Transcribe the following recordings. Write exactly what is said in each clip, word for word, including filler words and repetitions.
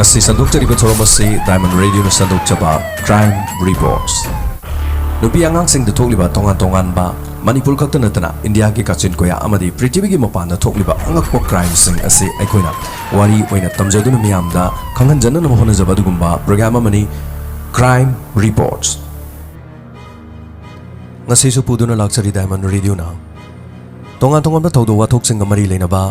ꯑꯁꯤ ꯁꯟꯗꯣꯛꯆꯔꯤꯕ ꯊꯧꯔꯝ ꯑꯁꯤ Diamond Radioꯅ ꯁꯟꯗꯣꯛꯆꯕ Crime Reports꯫ ꯅꯨꯄꯤ ꯑꯉꯥꯡꯁꯤꯡꯗ ꯊꯣꯛꯂꯤꯕ ꯇꯣꯉꯥꯟ ꯇꯣꯉꯥꯟꯕ, ꯃꯅꯤꯄꯨꯔ ꯈꯛꯇ ꯅꯠꯇꯅ ꯏꯟꯗꯤꯌꯥꯒꯤ ꯀꯥꯆꯤꯟ ꯀꯣꯌꯥ ꯑꯃꯗꯤ ꯄ꯭ꯔꯤꯊꯤꯕꯤꯒꯤ ꯃꯄꯥꯟꯗ ꯊꯣꯛꯂꯤꯕ ꯑꯉꯛꯄ crimeꯁꯤꯡ ꯑꯁꯤ ꯑꯩꯈꯣꯏꯅ ꯋꯥꯔꯤ ꯑꯣꯏꯅ ꯇꯝꯖꯗꯨꯅ ꯃꯤꯌꯥꯝꯗ ꯈꯪꯍꯟꯖꯅꯅꯕ ꯍꯣꯠꯅꯖꯕ ꯑꯗꯨꯒꯨꯝꯕ program ꯑꯃꯅꯤ Crime Reports꯫ ꯉꯁꯤꯁꯨ ꯄꯨꯗꯨꯅ ꯂꯥꯛꯆꯔꯤ Diamond Radioꯅ꯫ ꯇꯣꯉꯥꯟ ꯇꯣꯉꯥꯟꯕ ꯊꯧꯗꯣꯛ ꯋꯥꯊꯣꯛꯁꯤꯡꯒ ꯃꯔꯤ ꯂꯩꯅꯕ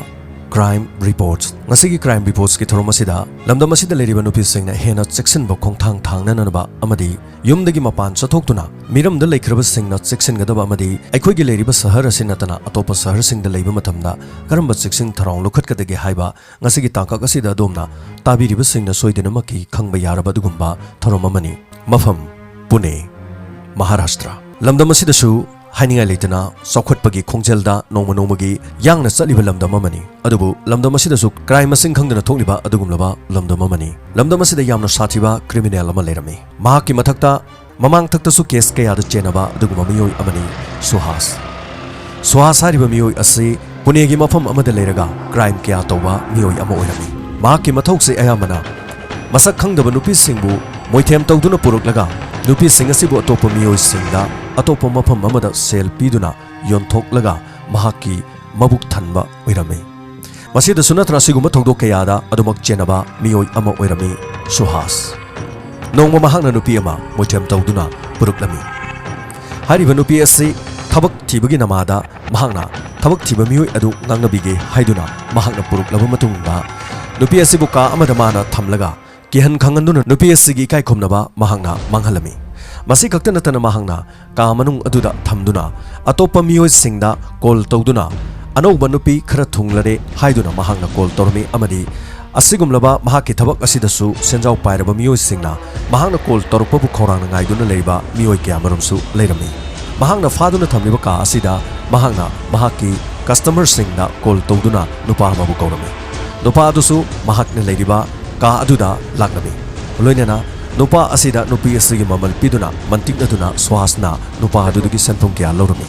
Crime Reports꯫ ꯉꯁꯤꯒꯤ Crime Reportsꯀꯤ ꯊꯧꯔꯝ ꯑꯁꯤꯗ ꯂꯝꯗꯝ ꯑꯁꯤꯗ ꯂꯩꯔꯤꯕ ꯅꯨꯄꯤꯁꯤꯡꯅ ꯍꯦꯟꯅ ꯆꯦꯛꯁꯤꯟꯕ ꯈꯣꯡꯊꯥꯡ ꯊꯥꯡꯅꯅꯕ ꯑꯃꯗꯤ ꯌꯨꯝꯗꯒꯤ ꯃꯄꯥꯟ ꯆꯠꯊꯣꯛꯇꯨꯅ ꯃꯤꯔꯝꯗ ꯂꯩꯈ꯭ꯔꯕꯁꯤꯡꯅ ꯆꯦꯛꯁꯤꯟꯒꯗꯕ ꯑꯃꯗꯤ ꯑꯩꯈꯣꯏꯒꯤ ꯂꯩꯔꯤꯕ ꯁꯍꯔ ꯑꯁꯤ ꯅꯠꯇꯅ ꯑꯇꯣꯞꯄ ꯁꯍꯔꯁꯤꯡꯗ ꯂꯩꯕ ꯃꯇꯝꯗ ꯀꯔꯝꯕ ꯆꯦꯛꯁꯤꯟ ꯊꯧꯔꯥꯡ ꯂꯧꯈꯠꯀꯗꯒꯦ ꯍꯥꯏꯕ ꯉꯁꯤꯒꯤ ꯇꯥꯡꯀꯛ ꯑꯁꯤꯗ ꯑꯗꯣꯝꯅ ꯇꯥꯕꯤꯔꯤꯕꯁꯤꯡꯅ ꯁꯣꯏꯗꯅꯃꯛꯀꯤ ꯈꯪꯕ ꯌꯥꯔꯕ ꯑꯗꯨꯒꯨꯝꯕ ꯊꯧꯔꯝ ꯑꯃꯅꯤ꯫ ꯃꯐꯝ: ꯄꯨꯅꯦ, ꯃꯍꯥꯔꯥꯁꯇ꯭ꯔ꯫ ꯂꯝꯗꯝ ꯑꯁꯤꯗꯁꯨ ꯍꯥꯏꯅꯤꯡꯉꯥꯏ ꯂꯩꯇꯅ ꯆꯥꯎꯈꯠꯄꯒꯤ ꯈꯣꯡꯖꯦꯜꯗ ꯅꯣꯡꯃ ꯅꯣꯡꯃꯒꯤ ꯌꯥꯡꯅ ꯆꯠꯂꯤꯕ ꯂꯝꯗꯝ ꯑꯃꯅꯤ꯫ ꯑꯗꯨꯕꯨ ꯂꯝꯗꯝ ꯑꯁꯤꯗꯁꯨ crime ꯃꯁꯤꯡ ꯈꯪꯗꯅ ꯊꯣꯛꯂꯤꯕ ꯑꯗꯨꯒꯨꯝꯂꯕ ꯂꯝꯗꯝ ꯑꯃꯅꯤ꯫ ꯂꯝꯗꯝ ꯑꯁꯤꯗ ꯌꯥꯝꯅ ꯁꯥꯊꯤꯕ criminal ꯑꯃ ꯂꯩꯔꯝꯃꯤ꯫ ꯃꯍꯥꯛꯀꯤ ꯃꯊꯛꯇ ꯃꯃꯥꯡꯊꯛꯇꯁꯨ case ꯀꯌꯥꯗ ꯆꯦꯟꯅꯕ ꯑꯗꯨꯒꯨꯝꯕ ꯃꯤꯑꯣꯏ ꯑꯃꯅꯤ ꯁꯨꯍꯥꯁ꯫ ꯁꯨꯍꯥꯁ ꯍꯥꯏꯔꯤꯕ ꯃꯤꯑꯣꯏ ꯑꯁꯤ ꯄꯨꯅꯦꯒꯤ ꯃꯐꯝ ꯑꯃꯗ ꯂꯩꯔꯒ crime ꯀꯌꯥ ꯇꯧꯕ ꯃꯤꯑꯣꯏ ꯑꯃ ꯑꯣꯏꯔꯝꯃꯤ꯫ ꯃꯍꯥꯛꯀꯤ ꯃꯊꯧꯁꯦ ꯑꯌꯥꯝꯕꯅ ꯃꯁꯛ ꯈꯪꯗꯕ ꯅꯨꯄꯤꯁꯤꯡꯕꯨ ꯃꯣꯏꯊꯦꯝ ꯇꯧꯗꯨꯅ ꯄꯨꯔꯛꯂꯒ ꯅꯨꯄꯤꯁꯤꯡ ꯑꯁꯤꯕꯨ ꯑꯇꯣꯞꯄ ꯃꯤꯑꯣꯏꯁꯤꯡꯗ ꯑꯇꯣꯞꯄ ꯃꯐꯝ ꯑꯃꯗ ꯁꯦꯜ ꯄꯤꯗꯨꯅ ꯌꯣꯟꯊꯣꯛꯂꯒ ꯃꯍꯥꯛꯀꯤ ꯃꯕꯨꯛ ꯊꯟꯕ ꯑꯣꯏꯔꯝꯃꯤ꯫ ꯃꯁꯤꯗꯁꯨ ꯅꯠꯇꯅ ꯑꯁꯤꯒꯨꯝꯕ ꯊꯧꯗꯣꯛ ꯀꯌꯥꯗ ꯑꯗꯨꯃꯛ ꯆꯦꯟꯅꯕ ꯃꯤꯑꯣꯏ ꯑꯃ ꯑꯣꯏꯔꯝꯃꯤ ꯁꯨꯍꯥꯁ꯫ ꯅꯣꯡꯃ ꯃꯍꯥꯛꯅ ꯅꯨꯄꯤ ꯑꯃ ꯃꯣꯏꯊꯦꯝ ꯇꯧꯗꯨꯅ ꯄꯨꯔꯛꯂꯝꯃꯤ꯫ ꯍꯥꯏꯔꯤꯕ ꯅꯨꯄꯤ ꯑꯁꯤ ꯊꯕꯛ ꯊꯤꯕꯒꯤ ꯅꯃꯥꯗ ꯃꯍꯥꯛꯅ ꯊꯕꯛ ꯊꯤꯕ ꯃꯤꯑꯣꯏ ꯑꯗꯨ ꯉꯥꯡꯅꯕꯤꯒꯦ ꯍꯥꯏꯗꯨꯅ ꯃꯍꯥꯛꯅ ꯄꯨꯔꯛꯂꯕ ꯃꯇꯨꯡꯗ ꯅꯨꯄꯤ ꯑꯁꯤꯕꯨ ꯀꯥ ꯑꯃꯗ ꯃꯥꯅ ꯊꯝꯂꯒ ꯀꯤꯍꯟ ꯈꯪꯍꯟꯗꯨꯅ ꯅꯨꯄꯤ ꯑꯁꯤꯒꯤ ꯏꯀꯥꯏ ꯈꯨꯝꯅꯕ ꯃꯍꯥꯛꯅ ꯃꯥꯡꯍꯜꯂꯝꯃꯤ꯫ ꯃꯁꯤ ꯈꯛꯇ ꯅꯠꯇꯅ ꯃꯍꯥꯛꯅ ꯀꯥ ꯃꯅꯨꯡ ꯑꯗꯨꯗ ꯊꯝꯗꯨꯅ ꯑꯇꯣꯞꯄ ꯃꯤꯑꯣꯏꯁꯤꯡꯗ call ꯇꯧꯗꯨꯅ ꯑꯅꯧꯕ ꯅꯨꯄꯤ ꯈꯔ ꯊꯨꯡꯂꯔꯦ ꯍꯥꯏꯗꯨꯅ ꯃꯍꯥꯛꯅ call ꯇꯧꯔꯝꯃꯤ ꯑꯃꯗꯤ ꯑꯁꯤꯒꯨꯝꯂꯕ ꯃꯍꯥꯛꯀꯤ ꯊꯕꯛ ꯑꯁꯤꯗꯁꯨ ꯁꯦꯟꯖꯥꯎ ꯄꯥꯏꯔꯕ ꯃꯤꯑꯣꯏꯁꯤꯡꯅ ꯃꯍꯥꯛꯅ call ꯇꯧꯔꯛꯄꯕꯨ ꯈꯧꯔꯥꯡꯅ ꯉꯥꯏꯗꯨꯅ ꯂꯩꯔꯤꯕ ꯃꯤꯑꯣꯏ ꯀꯌꯥꯃꯔꯨꯝꯁꯨ ꯂꯩꯔꯝꯃꯤ꯫ ꯃꯍꯥꯛꯅ ꯐꯥꯗꯨꯅ ꯊꯝꯂꯤꯕ ꯀꯥ ꯑꯁꯤꯗ ꯃꯍꯥꯛꯅ ꯃꯍꯥꯛꯀꯤ customerꯁꯤꯡꯗ call ꯇꯧꯗꯨꯅ ꯅꯨꯄꯥ ꯑꯃꯕꯨ ꯀꯧꯔꯝꯃꯤ꯫ ꯅꯨꯄꯥ ꯑꯗꯨꯁꯨ ꯃꯍꯥꯛꯅ ꯂꯩꯔꯤꯕ ꯀꯥ ꯑꯗꯨꯗ ꯂꯥꯛꯂꯝꯃꯤ꯫ ꯂꯣꯏꯅꯅ ꯅꯨꯄꯥ ꯑꯁꯤꯗ ꯅꯨꯄꯤ ꯑꯁꯤꯒꯤ ꯃꯃꯜ ꯄꯤꯗꯨꯅ ꯃꯟꯇꯤꯛꯅꯗꯨꯅ ꯁꯨꯍꯥꯁꯅ ꯅꯨꯄꯥ ꯑꯗꯨꯗꯒꯤ ꯁꯦꯟꯐꯝ ꯀꯌꯥ ꯂꯧꯔꯝꯃꯤ꯫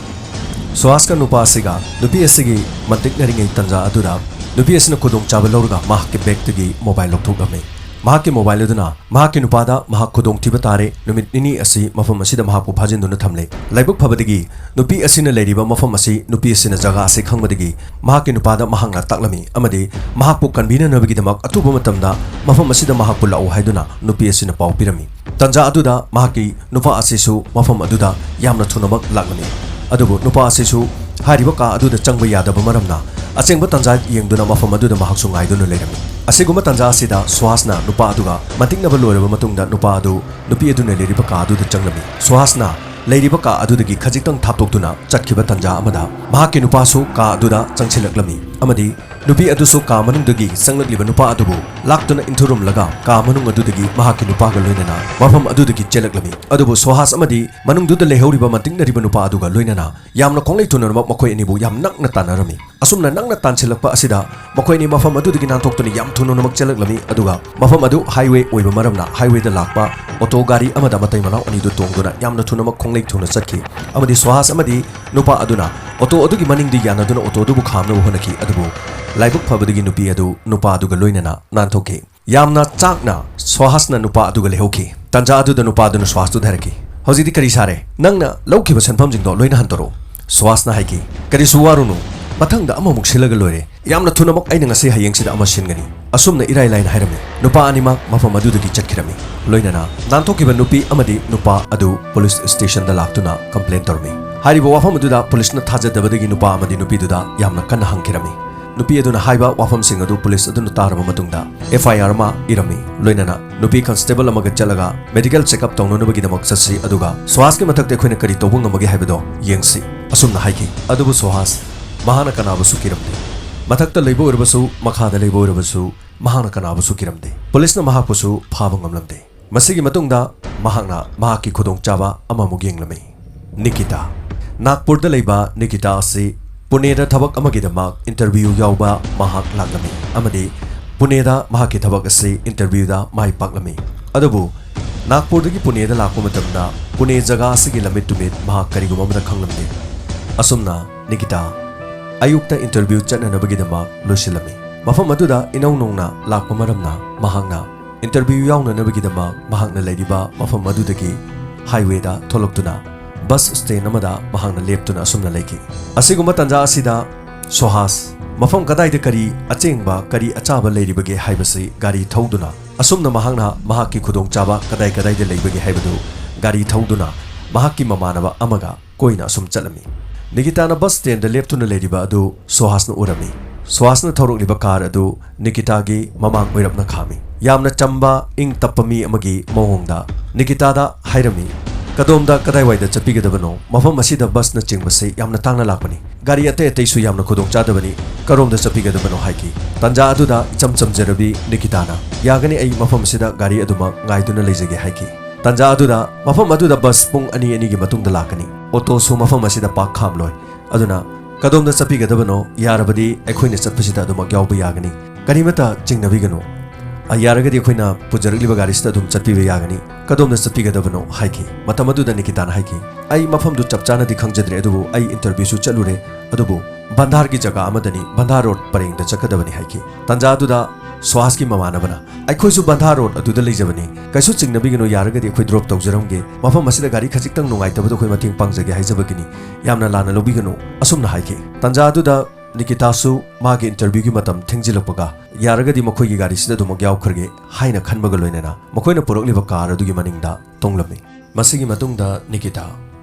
ꯁꯨꯍꯥꯁꯀ ꯅꯨꯄꯥ ꯑꯁꯤꯒ ꯅꯨꯄꯤ ꯑꯁꯤꯒꯤ ꯃꯟꯇꯤꯛꯅꯔꯤꯉꯩ ꯇꯟꯖꯥ ꯑꯗꯨꯗ ꯅꯨꯄꯤ ꯑꯁꯤꯅ ꯈꯨꯗꯣꯡꯆꯥꯕ ꯂꯧꯔꯒ ꯃꯍꯥꯛꯀꯤ bagꯇꯒꯤ mobile ꯂꯧꯊꯣꯛꯂꯝꯃꯤ꯫ ꯃꯍꯥꯛꯀꯤ ꯃꯣꯕꯥꯏꯜ ꯑꯗꯨꯅ ꯃꯍꯥꯛꯀꯤ ꯅꯨꯄꯥꯗ ꯃꯍꯥꯛ ꯈꯨꯗꯣꯡꯊꯤꯕ ꯇꯥꯔꯦ, ꯅꯨꯃꯤꯠ ꯅꯤꯅꯤ ꯑꯁꯤ ꯃꯐꯝ ꯑꯁꯤꯗ ꯃꯍꯥꯛꯄꯨ ꯐꯥꯖꯤꯟꯗꯨꯅ ꯊꯝꯂꯦ꯫ ꯂꯥꯏꯕꯛ ꯐꯕꯗꯒꯤ ꯅꯨꯄꯤ ꯑꯁꯤꯅ ꯂꯩꯔꯤꯕ ꯃꯐꯝ ꯑꯁꯤ ꯅꯨꯄꯤ ꯑꯁꯤꯅ ꯖꯒꯥ ꯑꯁꯤ ꯈꯪꯕꯗꯒꯤ ꯃꯍꯥꯛꯀꯤ ꯅꯨꯄꯥꯗ ꯃꯍꯥꯛꯅ ꯇꯥꯛꯂꯝꯃꯤ ꯑꯃꯗꯤ ꯃꯍꯥꯛꯄꯨ ꯀꯟꯕꯤꯅꯅꯕꯒꯤꯗꯃꯛ ꯑꯊꯨꯕ ꯃꯇꯝꯗ ꯃꯐꯝ ꯑꯁꯤꯗ ꯃꯍꯥꯛꯄꯨ ꯂꯥꯛꯎ ꯍꯥꯏꯗꯨꯅ ꯅꯨꯄꯤ ꯑꯁꯤꯅ ꯄꯥꯎ ꯄꯤꯔꯝꯃꯤ꯫ ꯇꯟꯖꯥ ꯑꯗꯨꯗ ꯃꯍꯥꯛꯀꯤ ꯅꯨꯄꯥ ꯑꯁꯤꯁꯨ ꯃꯐꯝ ꯑꯗꯨꯗ ꯌꯥꯝꯅ ꯊꯨꯅꯃꯛ ꯂꯥꯛꯂꯝꯃꯤ꯫ ꯑꯗꯨꯕꯨ ꯅꯨꯄꯥ ꯑꯁꯤꯁꯨ ꯍꯥꯏꯔꯤꯕ ꯀꯥ ꯑꯗꯨꯗ ꯆꯪꯕ ꯌꯥꯗꯕ ꯃꯔꯝꯅ ꯑꯆꯦꯡꯕ ꯇꯟꯖꯥ ꯌꯦꯡꯗꯨꯅ ꯃꯐꯝ ꯑꯗꯨꯗ ꯃꯍꯥꯛꯁꯨ ꯉꯥꯏꯗꯨꯅ ꯂꯩꯔꯝꯃꯤ꯫ ꯑꯁꯤꯒꯨꯝꯕ ꯇꯟꯖꯥ ꯑꯁꯤꯗ ꯁꯨꯍꯥꯁꯅ ꯅꯨꯄꯥ ꯑꯗꯨꯒ ꯃꯟꯇꯤꯛꯅꯕ ꯂꯣꯏꯔꯕ ꯃꯇꯨꯡꯗ ꯅꯨꯄꯥ ꯑꯗꯨ ꯅꯨꯄꯤ ꯑꯗꯨꯅ ꯂꯩꯔꯤꯕ ꯀꯥ ꯑꯗꯨꯗ ꯆꯪꯂꯝꯃꯤ꯫ ꯁꯨꯍꯥꯁꯅ ꯂꯩꯔꯤꯕ ꯀꯥ ꯑꯗꯨꯗꯒꯤ ꯈꯖꯤꯛꯇꯪ ꯊꯥꯞꯇꯣꯛꯇꯨꯅ ꯆꯠꯈꯤꯕ ꯇꯟꯖꯥ ꯑꯃꯗ ꯃꯍꯥꯛꯀꯤ ꯅꯨꯄꯥꯁꯨ ꯀꯥ ꯑꯗꯨꯗ ꯆꯪꯁꯤꯜꯂꯛꯂꯝꯃꯤ ꯑꯃꯗꯤ ꯅꯨꯄꯤ ꯑꯗꯨꯁꯨ ꯀꯥ ꯃꯅꯨꯡꯗꯒꯤ ꯆꯪꯂꯛꯂꯤꯕ ꯅꯨꯄꯥ ꯑꯗꯨꯕꯨ ꯂꯥꯛꯇꯨꯅ ꯏꯟꯊꯨꯔꯨꯝꯂꯒ ꯀꯥ ꯃꯅꯨꯡ ꯑꯗꯨꯗꯒꯤ ꯃꯍꯥꯛꯀꯤ ꯅꯨꯄꯥꯒ ꯂꯣꯏꯅꯅ ꯃꯐꯝ ꯑꯗꯨꯗꯒꯤ ꯆꯦꯜꯂꯛꯂꯝꯃꯤ꯫ ꯑꯗꯨꯕꯨ ꯁꯨꯍꯥꯁ ꯑꯃꯗꯤ ꯃꯅꯨꯡꯗꯨꯗ ꯂꯩꯍꯧꯔꯤꯕ ꯃꯟꯇꯤꯛꯅꯔꯤꯕ ꯅꯨꯄꯥ ꯑꯗꯨꯒ ꯂꯣꯏꯅꯅ ꯌꯥꯝꯅ ꯈꯣꯡꯂꯩ ꯊꯨꯅꯃꯛ ꯃꯈꯣꯏ ꯑꯅꯤꯕꯨ ꯌꯥꯝ ꯅꯛꯅ ꯇꯥꯟꯅꯔꯝꯃꯤ꯫ ꯑꯁꯨꯝꯅ ꯅꯛꯅ ꯇꯥꯟꯁꯤꯜꯂꯛꯄ ꯑꯁꯤꯗ ꯃꯈꯣꯏ ꯑꯅꯤ ꯃꯐꯝ ꯑꯗꯨꯗꯒꯤ ꯅꯥꯟꯊꯣꯛꯇꯨꯅ ꯌꯥꯝ ꯊꯨꯅꯃꯛ ꯆꯦꯜꯂꯛꯂꯝꯃꯤ꯫ ꯑꯗꯨꯒ ꯃꯐꯝ ꯑꯗꯨ ꯍꯥꯏꯋꯦ ꯑꯣꯏꯕ ꯃꯔꯝꯅ ꯍꯥꯏꯋꯦꯗ ꯂꯥꯛꯄ ꯑꯣꯇꯣ ꯒꯥꯔꯤ ꯑꯃꯗ ꯃꯇꯩ ꯃꯅꯥꯎ ꯑꯅꯤꯗꯨ ꯇꯣꯡꯗꯨꯅ ꯌꯥꯝꯅ ꯊꯨꯅꯃꯛ ꯈꯣꯡꯂꯩ ꯊꯨꯅ ꯆꯠꯈꯤ ꯑꯃꯗꯤ ꯁꯨꯍꯥꯁ ꯑꯃꯗꯤ ꯅꯨꯄꯥ ꯑꯗꯨꯅ ꯑꯣꯇꯣ ꯑꯗꯨꯒꯤ ꯃꯅꯤꯡꯗ ꯌꯥꯅꯗꯨꯅ ꯑꯣꯇꯣ ꯑꯗꯨꯕꯨ ꯈꯥꯝꯅꯕ ꯍꯣꯠꯅꯈꯤ꯫ ꯑꯗꯨꯕꯨ ꯂꯥꯏꯕꯛ ꯐꯕꯗꯒꯤ ꯅꯨꯄꯤ ꯑꯗꯨ ꯅꯨꯄꯥ ꯑꯗꯨꯒ ꯂꯣꯏꯅꯅ ꯅꯥꯟꯊꯣꯛꯈꯤ꯫ ꯌꯥꯝꯅ ꯆꯥꯛꯅ ꯁꯨꯍꯥꯁꯅ ꯅꯨꯄꯥ ꯑꯗꯨꯒ ꯂꯩꯍꯧꯈꯤ꯫ ꯇꯟꯖꯥ ꯑꯗꯨꯗ ꯅꯨꯄꯥ ꯑꯗꯨꯅ ꯁꯨꯍꯥꯁꯇꯨꯗ ꯍꯥꯏꯔꯛꯈꯤ, "ꯍꯧꯖꯤꯛꯇꯤ ꯀꯔꯤ ꯁꯥꯔꯦ? ꯅꯪꯅ ꯂꯧꯈꯤꯕ ꯁꯦꯟꯐꯝꯁꯤꯡꯗꯣ ꯂꯣꯏꯅ ꯍꯟꯗꯣꯔꯛꯎ꯫" ꯁꯨꯍꯥꯁꯅ ꯍꯥꯏꯈꯤ, "ꯀꯔꯤꯁꯨ ꯋꯥꯔꯨꯅꯨ, ꯃꯊꯪꯗ ꯑꯃꯃꯨꯛ ꯁꯤꯜꯂꯒ ꯂꯣꯏꯔꯦ꯫ ꯌꯥꯝꯅ ꯊꯨꯅꯃꯛ ꯑꯩꯅ ꯉꯁꯤ ꯍꯌꯦꯡꯁꯤꯗ ꯑꯃ ꯁꯤꯟꯒꯅꯤ꯫" ꯑꯁꯨꯝꯅ ꯏꯔꯥꯏ ꯂꯥꯏꯅ ꯍꯥꯏꯔꯝꯃꯤ꯫ ꯅꯨꯄꯥ ꯑꯅꯤꯃꯛ ꯃꯐꯝ ꯑꯗꯨꯗꯒꯤ ꯆꯠꯈꯤꯔꯝꯃꯤ꯫ ꯂꯣꯏꯅꯅ ꯅꯥꯟꯊꯣꯛꯈꯤꯕ ꯅꯨꯄꯤ ꯑꯃꯗꯤ ꯅꯨꯄꯥ ꯑꯗꯨ ꯄꯨꯂꯤꯁ ꯁ꯭ꯇꯦꯁꯟꯗ ꯂꯥꯛꯇꯨꯅ ꯀꯝꯄ꯭ꯂꯦꯟ ꯇꯧꯔꯝꯃꯤ꯫ ꯍꯥꯏꯔꯤꯕ ꯋꯥꯐꯝ ꯑꯗꯨꯗ ꯄꯨꯂꯤꯁꯅ ꯊꯥꯖꯗꯕꯗꯒꯤ ꯅꯨꯄꯥ ꯑꯃꯗꯤ ꯅꯨꯄꯤꯗꯨꯗ ꯌꯥꯝꯅ ꯀꯟꯅ ꯍꯪꯈꯤꯔꯝꯃꯤ꯫ ꯅꯨꯄꯤ ꯑꯗꯨꯅ ꯍꯥꯏꯕ ꯋꯥꯐꯝꯁꯤꯡ ꯑꯗꯨ ꯄꯨꯂꯤꯁ ꯑꯗꯨꯅ ꯇꯥꯔꯕ ꯃꯇꯨꯡꯗ ꯑꯦꯐ ꯑꯥꯏ ꯑꯥꯔ ꯑꯃ ꯏꯔꯝꯃꯤ꯫ ꯂꯣꯏꯅꯅ ꯅꯨꯄꯤ ꯀꯟꯁꯇꯦꯕꯜ ꯑꯃꯒ ꯆꯠꯂꯒ ꯃꯦꯗꯤꯀꯦꯜ ꯆꯦꯛꯑꯞ ꯇꯧꯅꯅꯕꯒꯤꯗꯃꯛ ꯆꯠꯁꯤ, ꯑꯗꯨꯒ ꯁꯨꯍꯥꯁꯀꯤ ꯃꯊꯛꯇ ꯑꯩꯈꯣꯏꯅ ꯀꯔꯤ ꯇꯧꯕ ꯉꯝꯕꯒꯦ ꯍꯥꯏꯕꯗꯣ ꯌꯦꯡꯁꯤ꯫ ꯑꯁꯨꯝꯅ ꯍꯥꯏꯈꯤ꯫ ꯑꯗꯨꯕꯨ ꯁꯨꯍꯥꯁ, ꯃꯍꯥꯛꯅ ꯀꯅꯥꯕꯨꯁꯨ ꯀꯤꯔꯝꯗꯦ꯫ ꯃꯊꯛꯇ ꯂꯩꯕ ꯑꯣꯏꯔꯕꯁꯨ, ꯃꯈꯥꯗ ꯂꯩꯕ ꯑꯣꯏꯔꯕꯁꯨ, ꯃꯍꯥꯛꯅ ꯀꯅꯥꯕꯨꯁꯨ ꯀꯤꯔꯝꯗꯦ꯫ ꯄꯨꯂꯤꯁꯅ ꯃꯍꯥꯛꯄꯨꯁꯨ ꯐꯥꯕ ꯉꯝꯂꯝꯗꯦ꯫ ꯃꯁꯤꯒꯤ ꯃꯇꯨꯡꯗ ꯃꯍꯥꯛꯅ ꯃꯍꯥꯛꯀꯤ ꯈꯨꯗꯣꯡꯆꯥꯕ ꯑꯃꯃꯨꯛ ꯌꯦꯡꯂꯝꯃꯤ꯫ ꯅꯤꯀꯤꯇꯥ꯫ ꯅꯥꯒꯄꯨꯔꯗ ꯂꯩꯕ ꯅꯤꯀꯤꯇꯥ ꯑꯁꯤ ꯄꯨꯅꯦꯗ ꯊꯕꯛ ꯑꯃꯒꯤꯗꯃꯛ ꯏꯟꯇꯔꯚ꯭ꯌꯨ ꯌꯥꯎꯕ ꯃꯍꯥꯛ ꯂꯥꯛꯂꯝꯃꯤ ꯑꯃꯗꯤ ꯄꯨꯅꯦꯗ ꯃꯍꯥꯛꯀꯤ ꯊꯕꯛ ꯑꯁꯤ ꯏꯟꯇꯔꯚ꯭ꯌꯨꯗ ꯃꯥꯏ ꯄꯥꯛꯂꯝꯃꯤ꯫ ꯑꯗꯨꯕꯨ ꯅꯥꯒꯄꯨꯔꯗꯒꯤ ꯄꯨꯅꯦꯗ ꯂꯥꯛꯄ ꯃꯇꯝꯗ ꯄꯨꯅꯦ ꯖꯒꯥ ꯑꯁꯤꯒꯤ ꯂꯝꯃꯤꯠ ꯇꯨꯃꯤꯠ ꯃꯍꯥꯛ ꯀꯔꯤꯒꯨꯝꯕ ꯑꯃꯠꯇ ꯈꯪꯂꯝꯗꯦ꯫ ꯑꯁꯨꯝꯅ ꯅꯤꯀꯤꯇꯥ ꯑꯌꯨꯛꯇ ꯏꯟꯇꯔꯚ꯭ꯌꯨ ꯆꯠꯅꯅꯕꯒꯤꯗꯃꯛ ꯂꯣꯏꯁꯤꯜꯂꯝꯃꯤ꯫ ꯃꯐꯝ ꯑꯗꯨꯗ ꯏꯅꯧ ꯅꯧꯅ ꯂꯥꯛꯄ ꯃꯔꯝꯅ ꯃꯍꯥꯛꯅ ꯏꯟꯇꯔꯚ꯭ꯌꯨ ꯌꯥꯎꯅꯅꯕꯒꯤꯗꯃꯛ ꯃꯍꯥꯛꯅ ꯂꯩꯔꯤꯕ ꯃꯐꯝ ꯑꯗꯨꯗꯒꯤ ꯍꯥꯏꯋꯦꯗ ꯊꯣꯛꯂꯛꯇꯨꯅ ꯕꯁ ꯁ꯭ꯇꯦꯟ ꯑꯃꯗ ꯃꯍꯥꯛꯅ ꯂꯦꯞꯇꯨꯅ ꯑꯁꯨꯝꯅ ꯂꯩꯈꯤ꯫ ꯑꯁꯤꯒꯨꯝꯕ ꯇꯥꯟꯖꯥ ꯑꯁꯤꯗ ꯁꯣꯍꯥꯁ ꯃꯐꯝ ꯀꯗꯥꯏꯗ ꯀꯔꯤ ꯑꯆꯦꯡꯕ, ꯀꯔꯤ ꯑꯆꯥꯕ ꯂꯩꯔꯤꯕꯒꯦ ꯍꯥꯏꯕꯁꯤ ꯒꯥꯔꯤ ꯊꯧꯗꯨꯅ, ꯑꯁꯨꯝꯅ ꯃꯍꯥꯛꯅ ꯃꯍꯥꯛꯀꯤ ꯈꯨꯗꯣꯡꯆꯥꯕ ꯀꯗꯥꯏ ꯀꯗꯥꯏꯗ ꯂꯩꯕꯒꯦ ꯍꯥꯏꯕꯗꯨ ꯒꯥꯔꯤ ꯊꯧꯗꯨꯅ ꯃꯍꯥꯛꯀꯤ ꯃꯃꯥꯟꯅꯕ ꯑꯃꯒ ꯀꯣꯏꯅ ꯑꯁꯨꯝ ꯆꯠꯂꯝꯃꯤ꯫ ꯅꯤꯀꯤꯇꯥꯅ ꯕꯁ ꯁ꯭ꯇꯦꯟꯗ ꯂꯦꯞꯇꯨꯅ ꯂꯩꯔꯤꯕ ꯑꯗꯨ ꯁꯣꯍꯥꯁꯅ ꯎꯔꯝꯃꯤ꯫ ꯁꯣꯍꯥꯁꯅ ꯊꯧꯔꯛꯂꯤꯕ ꯀꯥꯔ ꯑꯗꯨ ꯅꯤꯀꯤꯇꯥꯒꯤ ꯃꯃꯥꯡ ꯑꯣꯏꯔꯞꯅ ꯈꯥꯝꯃꯤ꯫ ꯌꯥꯝꯅ ꯆꯝꯕ, ꯏꯪ ꯇꯞꯄ ꯃꯤ ꯑꯃꯒꯤ ꯃꯑꯣꯡꯗ ꯅꯤꯀꯤꯇꯥꯗ ꯍꯥꯏꯔꯝꯃꯤ, "ꯀꯗꯣꯝꯗ, ꯀꯗꯥꯏꯋꯥꯏꯗ ꯆꯠꯄꯤꯒꯗꯕꯅꯣ? ꯃꯐꯝ ꯑꯁꯤꯗ ꯕꯁꯅꯆꯤꯡꯕꯁꯤ ꯌꯥꯝꯅ ꯇꯥꯡꯅ ꯂꯥꯛꯄꯅꯤ꯫ ꯒꯥꯔꯤ ꯑꯇꯩ ꯑꯇꯩꯁꯨ ꯌꯥꯝꯅ ꯈꯨꯗꯣꯡꯆꯥꯗꯕꯅꯤ꯫ ꯀꯔꯣꯝꯗ ꯆꯠꯄꯤꯒꯗꯕꯅꯣ?" ꯍꯥꯏꯈꯤ꯫ ꯇꯥꯟꯖꯥ ꯑꯗꯨꯗ ꯏꯆꯝ ꯆꯝꯖꯔꯕꯤ ꯅꯤꯀꯤꯇꯥꯅ, "ꯌꯥꯒꯅꯤ, ꯑꯩ ꯃꯐꯝ ꯑꯁꯤꯗ ꯒꯥꯔꯤ ꯑꯗꯨꯃꯛ ꯉꯥꯏꯗꯨꯅ ꯂꯩꯖꯒꯦ" ꯍꯥꯏꯈꯤ꯫ ꯇꯥꯟꯖꯥ ꯑꯗꯨꯗ ꯃꯐꯝ ꯑꯗꯨꯗ ꯕꯁ ꯄꯨꯡ ꯑꯅꯤ, ꯑꯅꯤꯒꯤ ꯃꯇꯨꯡꯗ ꯂꯥꯛꯀꯅꯤ꯫ ꯑꯣꯇꯣꯁꯨ ꯃꯐꯝ ꯑꯁꯤꯗ ꯄꯥꯛ ꯈꯥꯝꯂꯣꯏ꯫ ꯑꯗꯨꯅ ꯀꯗꯣꯝꯗ ꯆꯠꯄꯤꯒꯗꯕꯅꯣ? ꯌꯥꯔꯕꯗꯤ ꯑꯩꯈꯣꯏꯅ ꯆꯠꯄꯁꯤꯗ ꯑꯗꯨꯃꯛ ꯌꯥꯎꯕ ꯌꯥꯒꯅꯤ꯫ ꯀꯔꯤꯃꯠꯇ ꯆꯤꯡꯅꯕꯤꯒꯅꯨ꯫ ꯑ, ꯌꯥꯔꯒꯗꯤ ꯑꯩꯈꯣꯏꯅ ꯄꯨꯖꯔꯛꯂꯤꯕ ꯒꯥꯔꯤꯁꯤꯗ ꯑꯗꯨꯝ ꯆꯠꯄꯤꯕ ꯌꯥꯒꯅꯤ꯫ ꯀꯗꯣꯝꯗ ꯆꯠꯄꯤꯒꯗꯕꯅꯣ?" ꯍꯥꯏꯈꯤ꯫ ꯃꯇꯝ ꯑꯗꯨꯗ ꯅꯤꯀꯤꯇꯥꯅ ꯍꯥꯏꯈꯤ, "ꯑꯩ ꯃꯐꯝꯗꯨ ꯆꯞ ꯆꯥꯅꯗꯤ ꯈꯪꯖꯗ꯭ꯔꯦ, ꯑꯗꯨꯕꯨ ꯑꯩ ꯏꯟꯇꯔꯚ꯭ꯌꯨꯁꯨ ꯆꯠꯂꯨꯔꯦ, ꯑꯗꯨꯕꯨ ꯚꯟꯗꯥꯔꯒꯤ ꯖꯒꯥ ꯑꯃꯗꯅꯤ, ꯚꯟꯗꯥꯔ ꯔꯣꯗ ꯄꯔꯦꯡꯗ ꯆꯠꯀꯗꯕꯅꯤ" ꯍꯥꯏꯈꯤ꯫ ꯇꯥꯟꯖꯥ ꯑꯗꯨꯗ ꯁꯨꯍꯥꯁꯀꯤ ꯃꯃꯥꯟꯅꯕꯅ, "ꯑꯩꯈꯣꯏꯁꯨ ꯚꯟꯗꯥꯔ ꯔꯣꯗ ꯑꯗꯨꯗ ꯂꯩꯖꯕꯅꯤ, ꯀꯩꯁꯨ ꯆꯤꯡꯅꯕꯤꯒꯅꯨ, ꯌꯥꯔꯒꯗꯤ ꯑꯩꯈꯣꯏ ꯗ꯭ꯔꯣꯞ ꯇꯧꯖꯔꯝꯒꯦ, ꯃꯐꯝ ꯑꯁꯤꯗ ꯒꯥꯔꯤ ꯈꯖꯤꯛꯇꯪ ꯅꯨꯡꯉꯥꯏꯇꯕꯗꯣ ꯑꯩꯈꯣꯏ ꯃꯇꯦꯡ ꯄꯥꯡꯖꯒꯦ ꯍꯥꯏꯖꯕꯒꯤꯅꯤ, ꯌꯥꯝꯅ ꯂꯥꯟꯅ ꯂꯧꯕꯤꯒꯅꯨ" ꯑꯁꯨꯝꯅ ꯍꯥꯏꯈꯤ꯫ ꯇꯥꯟꯖꯥ ꯑꯗꯨꯗ ꯅꯤꯀꯤꯇꯥꯁꯨ ꯃꯥꯒꯤ ꯏꯟꯇꯔꯚ꯭ꯌꯨꯒꯤ ꯃꯇꯝ ꯊꯦꯡꯖꯤꯜꯂꯛꯄꯒ, "ꯌꯥꯔꯒꯗꯤ ꯃꯈꯣꯏꯒꯤ ꯒꯥꯔꯤꯁꯤꯗ ꯑꯗꯨꯃꯛ ꯌꯥꯎꯈ꯭ꯔꯒꯦ" ꯍꯥꯏꯅ ꯈꯟꯕꯒ ꯂꯣꯏꯅꯅ ꯃꯈꯣꯏꯅ ꯄꯨꯔꯛꯂꯤꯕ ꯀꯥꯔ ꯑꯗꯨꯒꯤ ꯃꯅꯤꯡꯗ ꯇꯣꯡꯂꯝꯃꯤ꯫ ꯃꯁꯤꯒꯤ ꯃꯇꯨꯡꯗ ꯅꯤꯀꯤꯇꯥ